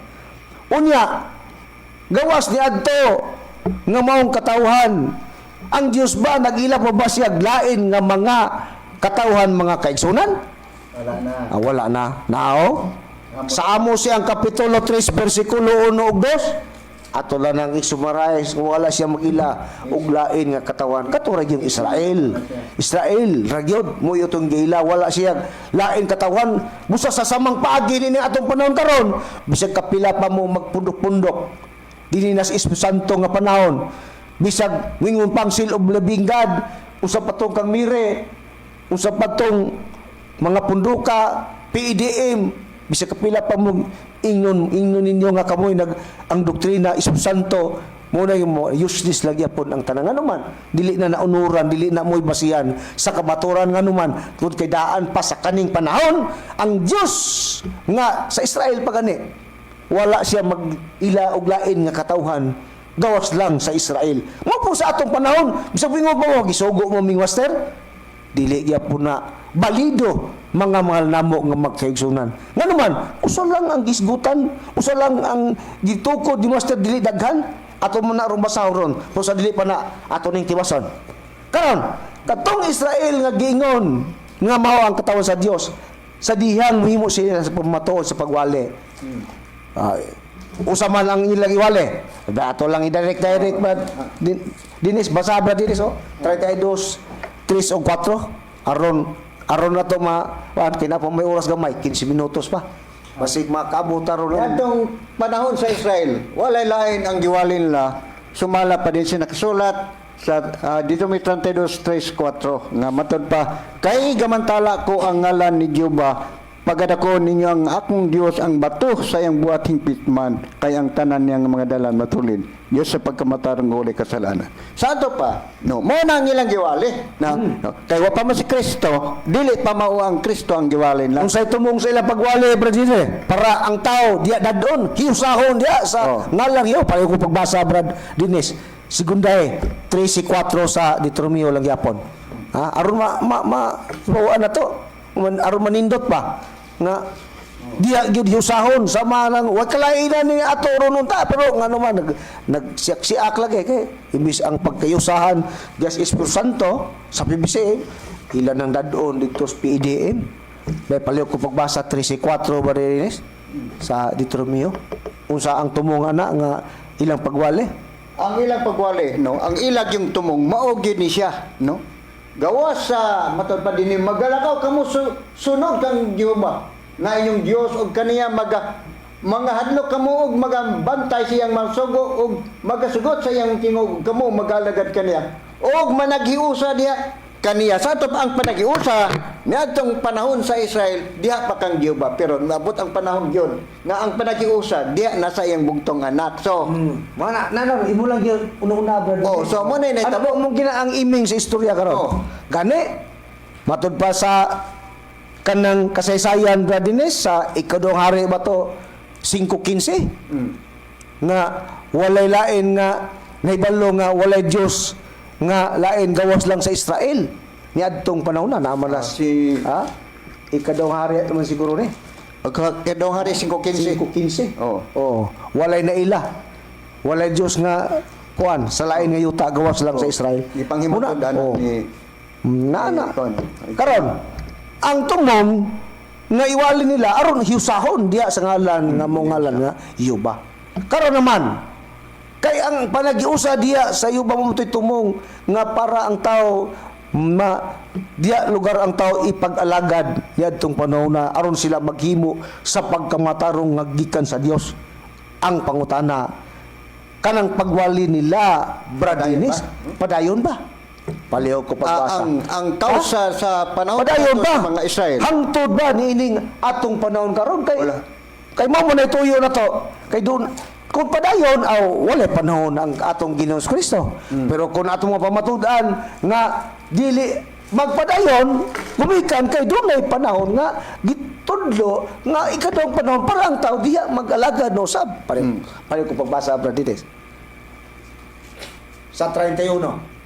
Unya, gawas ni adto nga maong katawhan, ang Dios ba nag-ila pa ba siya lain nga mga katawhan, mga kaigsunan? Wala na. Ah, wala na. Nao? Sa Amos siyang kapitulo 3 versikulo 1 ug 2. Ato lang nang i-summarize kung wala siya mag-ila og lain nga katawan. Kato ra yung Israel. Israel ra gyud mo itong giila, wala siya lain katawan. Busa sa samang paagi nini atong panahon karon, bisag kapila pa mo magpundok-pundok dinhi nas Espiritu Santo nga panahon. Bisag wingon pang seal of living God, usa pa tong kang mire, usa pa tong mga punduka, PEDM, Bisag kapila pa mo ingnon ingnon ninyo nga kamoy nag ang doktrina Espiritu Santo mo na yung mo, useless lagi apon ang tanan. Ngano man dili na naunuran, dili na mo'y basihan sa kamaturan, ngano man tungod kay daan pa sa kaning panahon ang Dios nga sa Israel pa gani wala siya mag-ila og lain nga katawhan gawas lang sa Israel. Mo po sa atong panahon, bisag wingo pa mo gisugo mo ming master, dili gyapon na balido, mga mahal namo nga magkaigsunan. Ngano man usa lang ang gisgutan, usa lang ang gitukod ni master, dili daghan. Ato man na aron basahon ron, pero sa dili pa na ato ning tiwason. Karon, katong Israel nga giingon nga mao ang katawan sa Dios, sa dihang mohimo sila sa pamatuod sa pagwali. Usa man ang ilang iwali. Ato lang i-direct direct ba dinis basa ba dinis oh 32 3 o 4 aron aron na to ma wan kina pa may oras gamay, 15 minutos pa. Basig makaabot ron lang. Atong panahon sa Israel, walay lain ang giwalin nila, sumala pa din siya nakasulat sa dito may 32:3-4 nga matod pa, kay gamantala ko ang ngalan ni Jehova, pagadako ninyo ang akong Dios, ang bato sa iyang buhat hingpit man kay ang tanan niyang mga dalan matulin Dios sa pagkamatarong walay kasalanan. Sa ato pa, no, mo na ang ilang giwali na, no, kay wa pa man si Kristo, dili pa mao ang Kristo ang giwali nila. Kung sa tumong sa ilang pagwali, Brad Dine, para ang tao diya dadon, hiusahon diya sa ngalang iyo. Pareho ko pagbasa, Brad Dines. Segundahe, 3-4 sa Deuteronomio lang yapon. Ha? Aron ma, ma, ma, mawaan na to. Aron manindot pa. Nga, diya gyud hiusahon sa manang wa kalainan ni ato ron unta, pero ngano man nag nagsiak-siak lagi kay imbis ang pagkayusahan diya sa Espiritu Santo sa PBC ilan ang dadon dito sa PEDM. May paliw ko pagbasa 3-4 ba rin sa Deuteronomio. Unsa ang tumong ana nga ilang pagwali? Ang ilang pagwali, no, ang ilag yung tumong mao gyud ni siya, no. Gawas sa matod pa dinhi, magalakaw kamo sunod kang Jehova na inyong Dios og kaniya maga mga hadlok kamo og magabantay siyang masugo og magasugot sa iyang tingog, kamo magalagad kaniya og managhiusa diha kaniya. Sa ato pa ang panaghiusa niadtong panahon sa Israel diha pa kang Jehova, pero naabot ang panahon gyud nga ang panaghiusa diha na sa iyang bugtong anak, so Mana na na imo lang gyud una-una, brother. Oh, so mo na yung Ano nahitabo. mo gina ang iming sa istorya karon? Oh. Gani matud pa sa kanang kasaysayan, Brad Dines, sa ikaduhang hari ba to, 5:15, nga walay lain nga nahibalo nga walay Dios nga lain gawas lang sa Israel niadtong panahon na naman na Si ha, ikaduhang hari naman siguro ni. Kadong hari 5:15. 5:15. Oo. Oh, walay naila. Walay Dios nga kuan sa lain nga yuta gawas lang sa Israel. Gipanghimutan Muna, ana oh. ni Na na. ni kuan. Karon, ang tumong nga iwali nila aron hiusahon diya sa ngalan nga mo ngalan nga Yuba. Karon naman, kay ang panagiusa diya sa Yuba mo to'y tumong nga para ang tao ma diya lugar ang tao ipag-alagad niadtong panahon na aron sila maghimo sa pagkamatarong nga gikan sa Dios. Ang pangutana, kanang pagwali nila, Brad Dennis, padayon ba? Paliw ko pagbasa. Ang kausa sa panahon Padayon ato ba? sa mga Israel. Hangtod ba niining atong panahon karon kay Wala. kay mao man tuyo na to. Kay doon kung padayon aw wala panahon ang atong Ginoong Kristo. Pero kung atong mga pamatud-an nga dili magpadayon, gumikan kay dunay panahon nga gitudlo nga ikaduhang panahon para ang tao diha mag-alagad no sab. Pare, pare ko pagbasa, Brad Dides. Sa 31.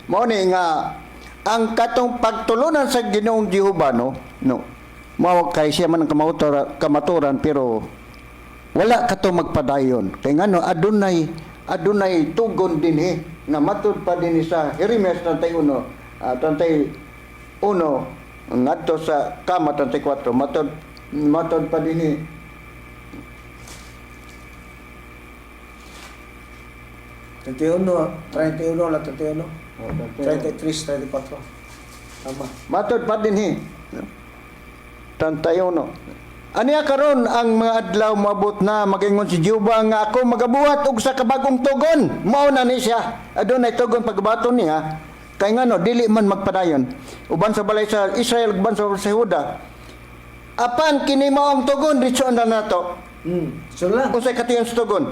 Mao ni nga ang katong pagtulunan sa Ginoong Jehova, no, no. Mao kay siya man ang kamaturan, pero wala kato magpadayon. Kay ngano adunay adunay tugon dinhi nga matud pa dinhi sa Jeremias 31, 31 ngadto sa kama 34, matud matud pa dinhi. 31, 31 la 31. 33, 34. Tama. Matod pa dinhi. 31. Aniya karon ang mga adlaw moabot na magingon si Jehova nga ako magabuhat og sa kabagong tugon. Mao na ni siya. Adunay tugon pagbaton niya. Kay ngano dili man magpadayon. Uban sa balay sa Israel, uban sa balay sa Juda. Apan kini mao ang tugon, diretso na nato. So lang. Unsay katuyon sa tugon?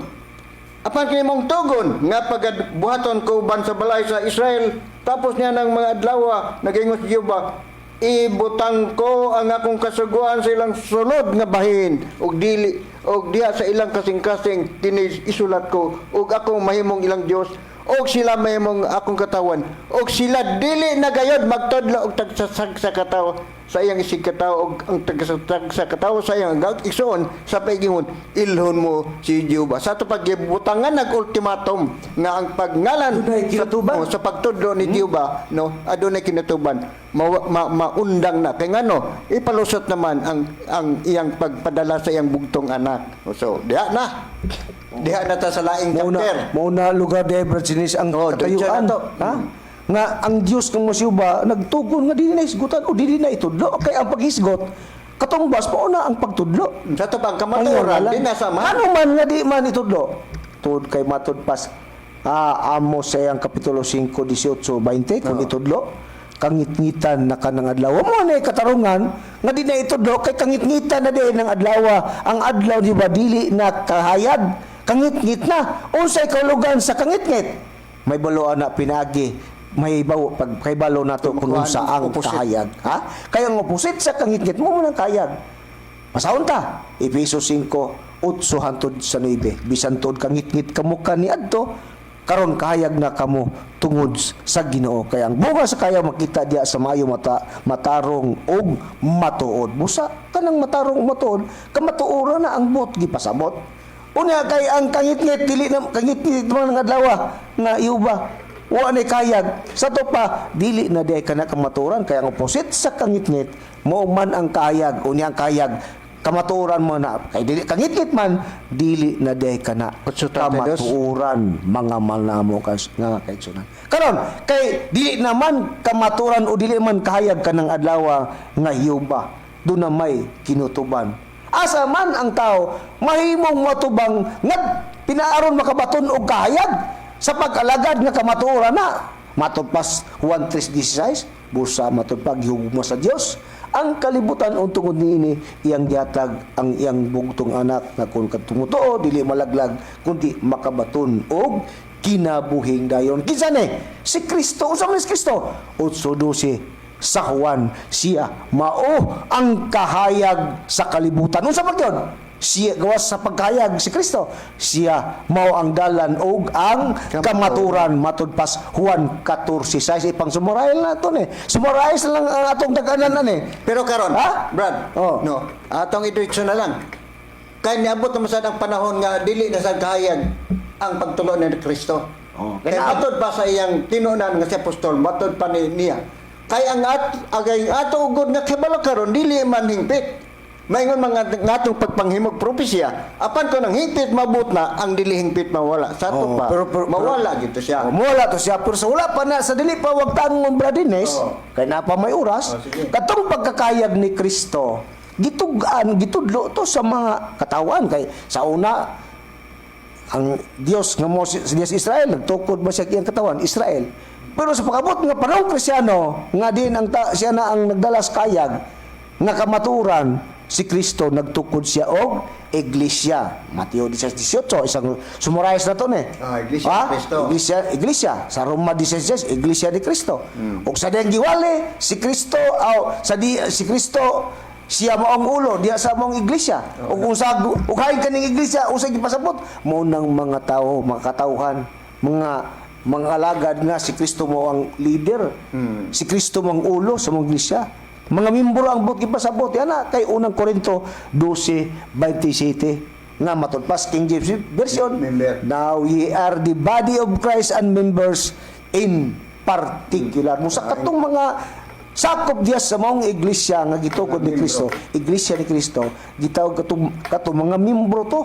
Apan kini maong tugon nga pagabuhaton ko uban sa balay sa Israel tapos niya ng mga adlaw, nagaingon si Jehova, ibutang ko ang akong kasuguan sa ilang sulod nga bahin ug dili og diha sa ilang kasing-kasing kini isulat ko, ug ako mahimong ilang Dios og sila mahimong akong katawan, ug sila dili na gayod magtudlo og tagsasag sa katawo sa iyang isig katawo og ang tagsasag sa katawo sa iyang igsoon sa paigingon, ilhon mo si Jehova. Sa ato paggibutangan nag ultimatum nga ang pagngalan Dunay sa, kinatuban. oh, sa pagtudlo ni Jehova, no, adunay kinatuban. Ma, maundang na kay ngano ipalusot naman ang iyang pagpadala sa iyang bugtong anak. So diha na ta sa laing Mao na, chapter. mao na lugar de Brad ang Oh, diretso katayuan. na to. Ha? Nga ang Dios kang mosiuba nagtugon nga dili na hisgutan o dili na itudlo kay ang paghisgot katumbas mao na ang pagtudlo. Sa ato pang kamatuoran Ang di na sama. Ano man nga di man itudlo? Tuod kay matud pas Amos sa iyang kapitulo 5, 18, 20 kung itudlo kangitngitan na kanang adlaw mo na katarungan nga di na itudlo kay kangitngitan na din ng adlaw. Ang adlaw di ba dili na kahayag, kangitngit na. Unsay kahulugan sa kangitngit, may balo na pinagi, may bawo pag kay balo nato kung Kumukuha unsa ng ang opposite. kahayag, ha? Kaya ang opposite sa kangitngit mo mo ng kahayag. Masahon ta. Efeso 5, 8 hantod sa 9. Bisan tuod kangitngit kamo kaniadto, karon kahayag na kamo tungod sa Ginoo. Kaya ang bunga sa kaya makita diya sa maayo mata, matarong og matuod. Busa kanang matarong ug matuod, kamatuoran na ang buot gipasabot. Unya kay ang kangitngit dili na kangitngit man nga adlaw nga iuba. Wa na kayag. Sa to pa, dili na di ka na kamatuoran. Kaya ang opposite sa kangitngit, mao man ang kayag. Unya ang kayag, kamatuoran mo na. Kay dili kangitngit man, dili na di ka na Otso treinta y dos. kamatuoran, mga malnamo kas nga kaigsunan. Karon kay dili naman kamatuoran o dili man kahayag kanang adlaw nga hiuba, do na may kinutuban. Asa man ang tao mahimong matubang nga pinaaron makabaton og kahayag sa pag-alagad nga kamatuoran na? Matod pas Juan 3:16, busa matod pa gihugma sa Dios ang kalibutan ug tungod niini iyang gihatag ang iyang bugtong anak nga kung katumutuo dili malaglag kundi makabaton og kinabuhing dayon. Kinsa ni si Kristo? Unsa man si Kristo? 8:12 sa Juan, siya mao ang kahayag sa kalibutan. Unsa man gyud siya? Gawas sa pagkahayag si Kristo, siya mao ang dalan og ang kamaturan, matud pas Juan 14:6. Ipang summarize na to ni, summarize na lang ang atong daganan ani. Pero karon, Ha? Brad, Oh. no, atong idiretso na lang. Kay niabot naman sad ang panahon nga dili na sad kahayag ang pagtulo ni Kristo. Oh. Kay matod pa sa iyang tinunan nga si apostol, matod pa ni niya. Kay ang at agay ato ugod nga kibalo karon dili man hingpit. Maingon mga ngatong pagpanghimog propesya, apan kon ang hingpit mabot na, ang dili hingpit mawala. Sa ato Oh, pa, mawala gito siya. Oh, mawala to siya pero sa wala pa na sa dili pa wag tangon, Brad Ines, kay na pa may oras. Oh, sige. Katong pagkakayag ni Kristo gitugaan, gitudlo to sa mga katawan kay sa una ang Dios nga mo si Dios Israel nagtukod ba siya iyang katawan Israel, pero sa pag-abot nga panahon Kristiano nga din ang siya na ang nagdala sa kayag nga kamaturan si Kristo, nagtukod siya og iglesia. Mateo 16:18, isang summarize na to ni. Ah, Iglesia ni Ha? Kristo. Iglesia, iglesia sa Roma 16, Iglesia ni Kristo. Ug sa diyang giwali si Kristo aw sa di si Kristo siya mao ang ulo diha sa maong iglesia. Ug kung sa ug hain kaning iglesia usay gipasabot mao nang mga tao, mga katawhan, mga alagad nga si Kristo mo ang leader. Si Kristo mo ang ulo sa mga iglesia. Mga membro ang buot gipasabot yan na kay unang Korinto 12:27 nga matud pas King James Version. Member. Now ye are the body of Christ and members in particular. Musa katong mga sakop diya sa maong iglesia nga gitukod ni Kristo, Iglesia ni Kristo, gitawag katong katong mga membro to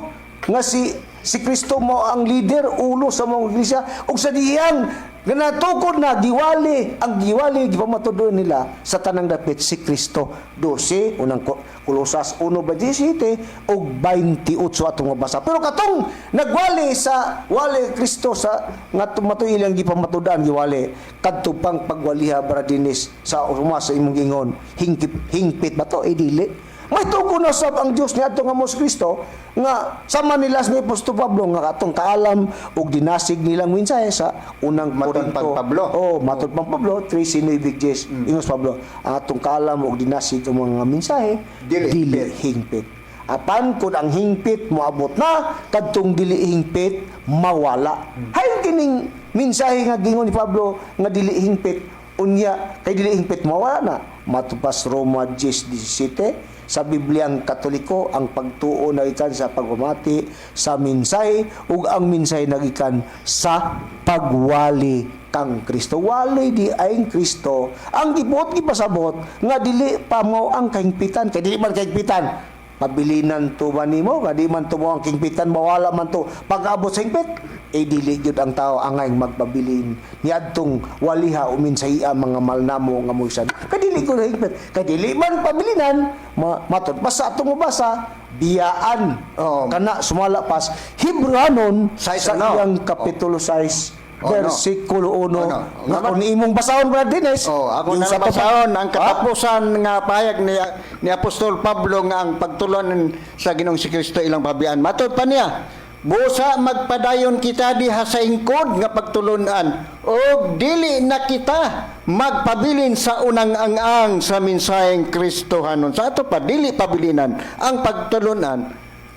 nga si si Kristo mo ang leader, ulo sa maong iglesia ug sa diyang nga natukod na giwali, ang giwali gipamatudo nila sa tanang dapit si Kristo. 12 unang Kolosas 1:27 ug 28 atong mabasa. Pero katong nagwali sa wali Kristo sa nga tumatoy ilang gipamatudan giwali kadto pang pagwaliha, Brad Dennis, sa uma sa imong gingon hingpit, hingpit ba to? Eh, dili. May tugon na sab ang Dios niadto nga mos Kristo nga sama nila ni Apostol Pablo nga atong kaalam ug dinasig nilang mensahe sa unang Matod Korinto. pang Pablo. Oh, matod pang Pablo 13:9. Ingos Pablo, ang atong kaalam ug dinasig ang mga mensahe dili dili hingpit. Apan kung ang hingpit moabot na, kadtong dili hingpit mawala. Hayon kining mensahe nga gingon ni Pablo nga dili hingpit, unya kay dili hingpit mawala na. Matupas Roma 10:17 sa Bibliang Katoliko, ang pagtuo nagikan sa pagpamati sa mensahe ug ang mensahe nagikan sa pagwali kang Kristo. Wali di ay Kristo ang gibuot gipasabot nga dili pa mo ang kahingpitan, kay dili man kahingpitan pabilinan to ba nimo nga di man to mo ang kingpitan, mawala man to pag-abot sa hingpit, eh dili gyud ang tao angay magpabilin niadtong waliha umin sa iya mga malnamo nga moisan, kay dili ko na hingpit, kay dili man pabilinan matud pa sa atong mabasa biyaan. Oo. Kana sumala pas Hebreanon Size sa ano? iyang kapitulo 6 Oh, no. versikulo 1 Oh, no. nga kung imong basahon, Brad Dennis. Oh, ako yung na sa basahon ang katapusan nga pahayag ni Apostol Pablo nga ang pagtulunan sa Ginoong si Kristo ilang pabiyaan. Matod pa niya, busa magpadayon kita diha sa ingkod nga pagtulunan og dili na kita magpabilin sa unang ang-ang sa mensaheng Kristohanon. Sa ato pa dili pabilinan ang pagtulunan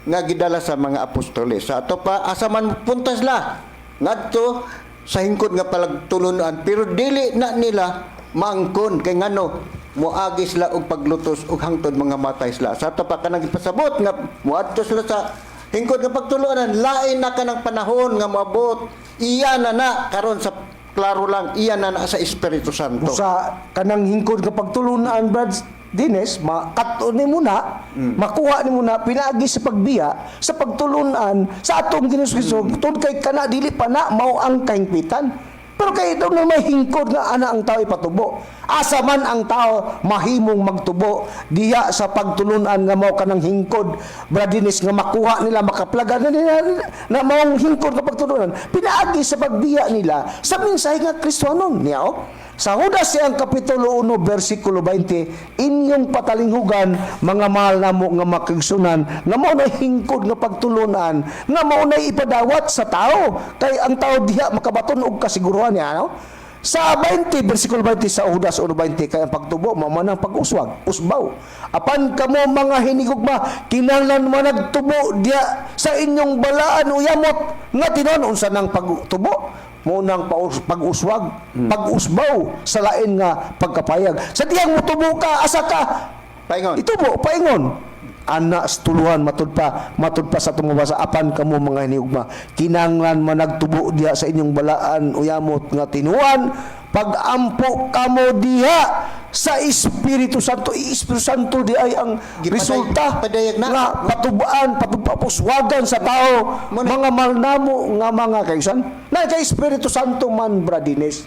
nga gidala sa mga apostoles. Sa ato pa asa man punta sila ngadto sa hingkod nga palagtulunan, pero dili na nila maangkon kay ngano moagi sila og paglutos og hangtod mga matay sila. Sa ato pa kanang gipasabot nga moadto sila sa hingkod nga pagtulunan, lain na kanang panahon nga moabot, iya na na karon sa klaro lang, iya na na sa Espiritu Santo. Sa kanang hingkod nga pagtulunan, Brad Dines, makat-on nimo na, makuha nimo na pinaagi sa pagbiya sa pagtulunan sa atong Ginoong Kristo, tungod kay kana dili pa na mao ang kahingpitan. Pero kay doon na may hingkod nga ana ang tao ipatubo. Asa man ang tao mahimong magtubo diha sa pagtulunan nga mao kanang hingkod, Brad Dines, nga makuha nila, makaplaga na nila na maong hingkod nga pagtulunan pinaagi sa pagbiya nila sa mensahe nga Kristohanon niya. Oh. Sa Judas siyang Kapitulo 1, versikulo 20, inyong patalinghugan, mga mahal namo nga makigsunan, nga mao na hingkod nga pagtulunan, nga mao na ipadawat sa tao, kay ang tao diha makabaton og kasiguruhan niya, ano? Sa 20, versikulo 20 sa Judas 1:20, kay ang pagtubo, mao man ang pag-uswag, usbaw. Apan kamo mga hinigugma, kinahanglan man nagtubo diha sa inyong balaan uyamot nga tinon. Unsa nang pagtubo? Mo nang pag-uswag, pag-usbaw sa lain nga pagkapayag. Sa diyang motubo ka, asa ka? Paingon. Itubo, paingon. Ana sa tuluhan, matud pa sa atong mabasa, apan kamo mga hinigugma, kinahanglan man nagtubo diha sa inyong balaan uyamot nga tinuan, pagampo kamo diha sa Espiritu Santo. Espiritu Santo di ay ang resulta padayag na. nga patubaan, patupapuswagan sa tao, mga malnamo nga mga kaisan. Na kay Espiritu Santo man, Bradines.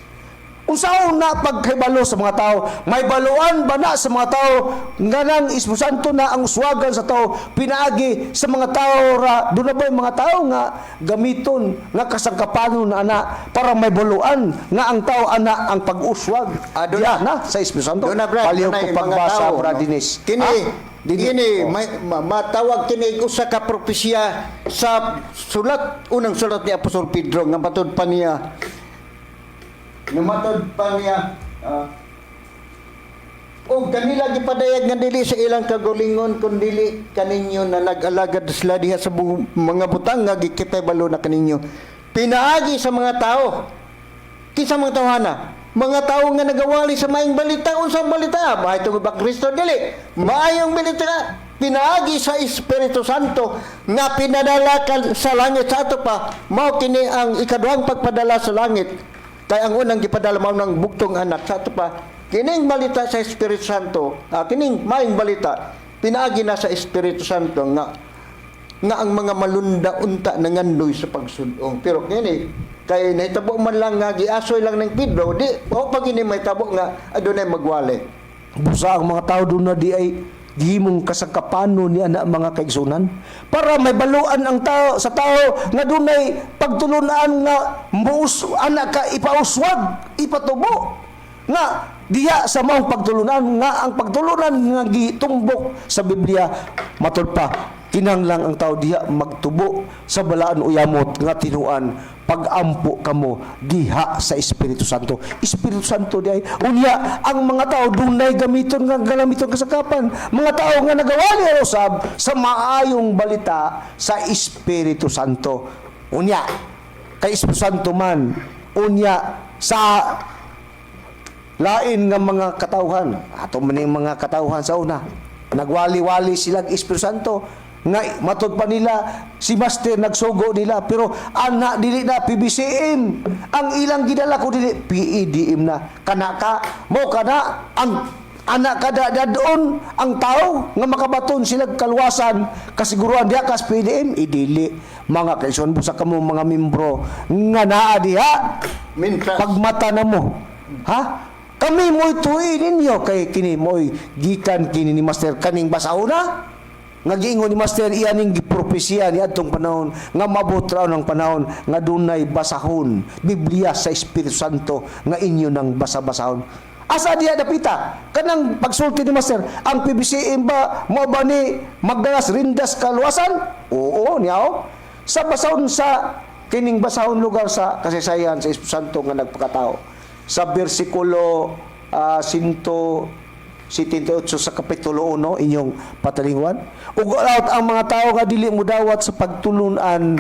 Unsaon na pagkahibalo sa mga tao? May baluan ba na sa mga tao nga nang Espiritu Santo na ang uswagan sa tao pinaagi sa mga tao ra? Doon na ba yung mga tao nga gamiton nga kasangkapanon na ana para may baluan nga ang tao ana ang pag-uswag Ah, doon diha na. na sa Espiritu Santo? Doon na, Brad. Palihog Doon na ko yung mga pagbasa, tao, no? Brad Dines. Kini, Ah, dini. kini, Oh. may, matawag kini usa ka propesya sa sulat, unang sulat ni Apostol Pedro nga matud pa niya. Nga matud pa niya, og kanila gipadayag nga dili sa ilang kagulingon kun dili kaninyo na nag-alagad sila diha sa mga butang nga gikitay balo na kaninyo pinaagi sa mga tao. Kinsa mga tawhana? Mga tao nga nagawali sa maayong balita. Unsang balita? Maay tungod ba Kristo? Dili. Maayong balita pinaagi sa Espiritu Santo nga pinadala ka sa langit. Sa ato pa mao kini ang ikaduhang pagpadala sa langit. Kay ang unang gipadala mao ng bugtong anak. Sa ato pa kining balita sa Espiritu Santo, kining maayong balita pinaagi na sa Espiritu Santo nga nga ang mga malunda unta nangandoy sa pagsudong. Pero kini kay nahitabo man lang nga giasoy lang ng Pedro, di o pag ini mahitabo nga adunay magwali. Busa ang mga tao doon na di ay gihimong kasangkapano ni ana mga kaigsunan para may baluan ang tao sa tao nga dunay pagtulunan nga muus ana ka ipauswag, ipatubo nga Diha sa maong pagtulunan nga ang pagtulunan nga gitumbok sa Biblia, matud pa kinahanglan ang tao diha magtubo sa balaan uyamot nga tinuan pagampo kamo diha sa Espiritu Santo. Espiritu Santo diay. Unya ang mga tao dunay gamiton nga gamiton kasagapan. Mga tao nga nagawali usab sa maayong balita sa Espiritu Santo. Unya kay Espiritu Santo man, unya sa lain nga mga katawhan, ato man ning mga katawhan sa una, nagwali-wali sila Espiritu Santo nga matud pa nila si Master nagsugo nila, pero ana dili na PBCM ang ilang gidala ko, dili PEDM na. Kana ka mo kana ang anak kada dadon ang tao nga makabaton sila kaluwasan, kasiguruan diha kas PDM idili. Mga kaison, busa kamo mga membro nga naa diha. Mintras. Pagmata na mo, ha, kami mo'y tuwi ninyo kay kini mo'y gikan kini ni Master kaning basahona nga giingon ni Master, iya ning gipropesiya ni adtong panahon nga mabot raw ng panahon nga dunay basahon Biblia sa Espiritu Santo nga inyo nang basa-basahon. Asa diha dapita kanang pagsulti ni Master? Ang PBCM ba mo ba ni magdalas rindas kaluwasan? Oo niya oh. Sa basahon, sa kining basahon lugar sa kasaysayan sa Espiritu Santo nga nagpakatao sa bersikulo 178 sa kapitulo 1, inyong patalingwan. Ug out ang mga tao nga dili mudawat sa pagtulunan,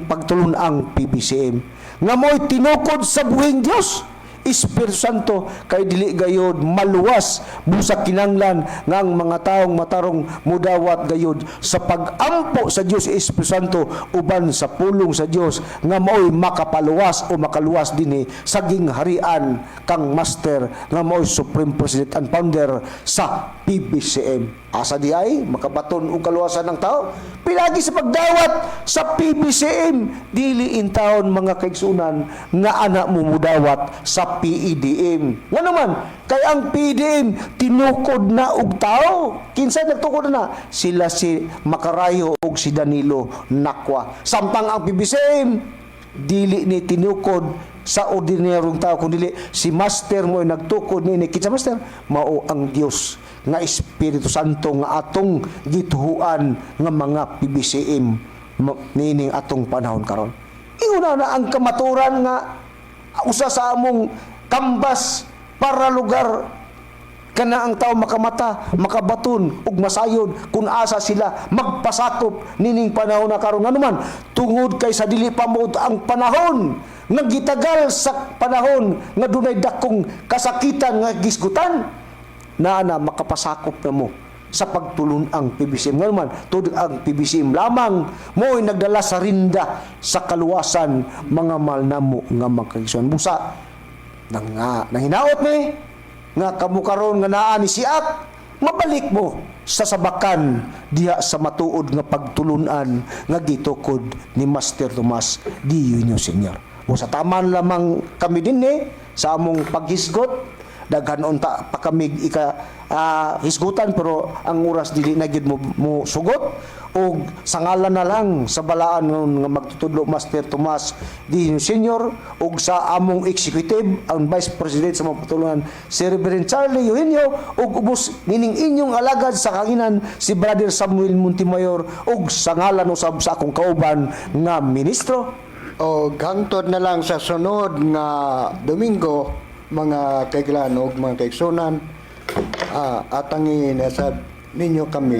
pagtulun-ang PBCM nga mo'y tinukod sa buhing Dios Espiritu Santo, kay dili gayod maluwas busa kinanglan nga ang mga taong matarong mudawat gayod sa pag-ampo sa Dios Espiritu Santo uban sa pulong sa Dios nga maoy makapaluwas o makaluwas dinhi sa gingharian kang Master nga maoy Supreme President and Founder sa PBCM. Asa di ay makabaton og kaluwasan ng tao? Pinagi sa pagdawat sa PBCM. Dili in taon, mga kaigsunan, nga anak mo mudawat sa PEDM. Nga naman, kay ang PEDM tinukod na og tao. Kinsa nagtukod na? Sila si Makarayo og si Danilo Nakwa. Samtang ang PBCM dili ni tinukod sa ordinaryong tao, kundi si Master mo ay nagtukod niini. Kinsa Master? Mao ang Dios nga Espiritu Santo nga atong gituhuan nga mga PBCM niining atong panahon karon. Ingon na ang kamaturan nga usa sa among kambas para lugar kana ang tao makamata, makabaton ug masayod kung asa sila magpasakop nining panahon na karon. Anuman, tungod kay sa dili pa mo ang panahon nga gitagal sa panahon nga dunay dakong kasakitan nga gisgutan na na makapasakop na mo sa pagtulun-ang PBCM. Ngayon man, tud ang PBCM lamang mo'y nagdala sa rinda sa kaluwasan, mga mahal namo nga mga. Busa, nang nga, nanginaot ni, nga kamo karon nga naa ni siak, mabalik mo sa sabakan diha sa matuod nga pagtulunan nga gitukod ni Master Tomas D. Eugenio Senior. Busa taman lamang kami din eh, sa among paghisgot. Daghan unta pa kami ika hisgutan, pero ang oras dili na gyud mo sugot, og sa ngalan na lang sa balaan nga magtutudlo Master Tomas D. Senior ug sa among executive, ang Vice President sa mga patulungan, si Reverend Charlie Eugenio, ug ubos nining inyong alagad sa kanginan, si Brother Samuel Montemayor, ug sa ngalan usab sa akong kauban nga ministro. O hangtod na lang sa sunod nga Domingo, mga kaiglan ug mga kaigsunan, atangi na sa ninyo kami.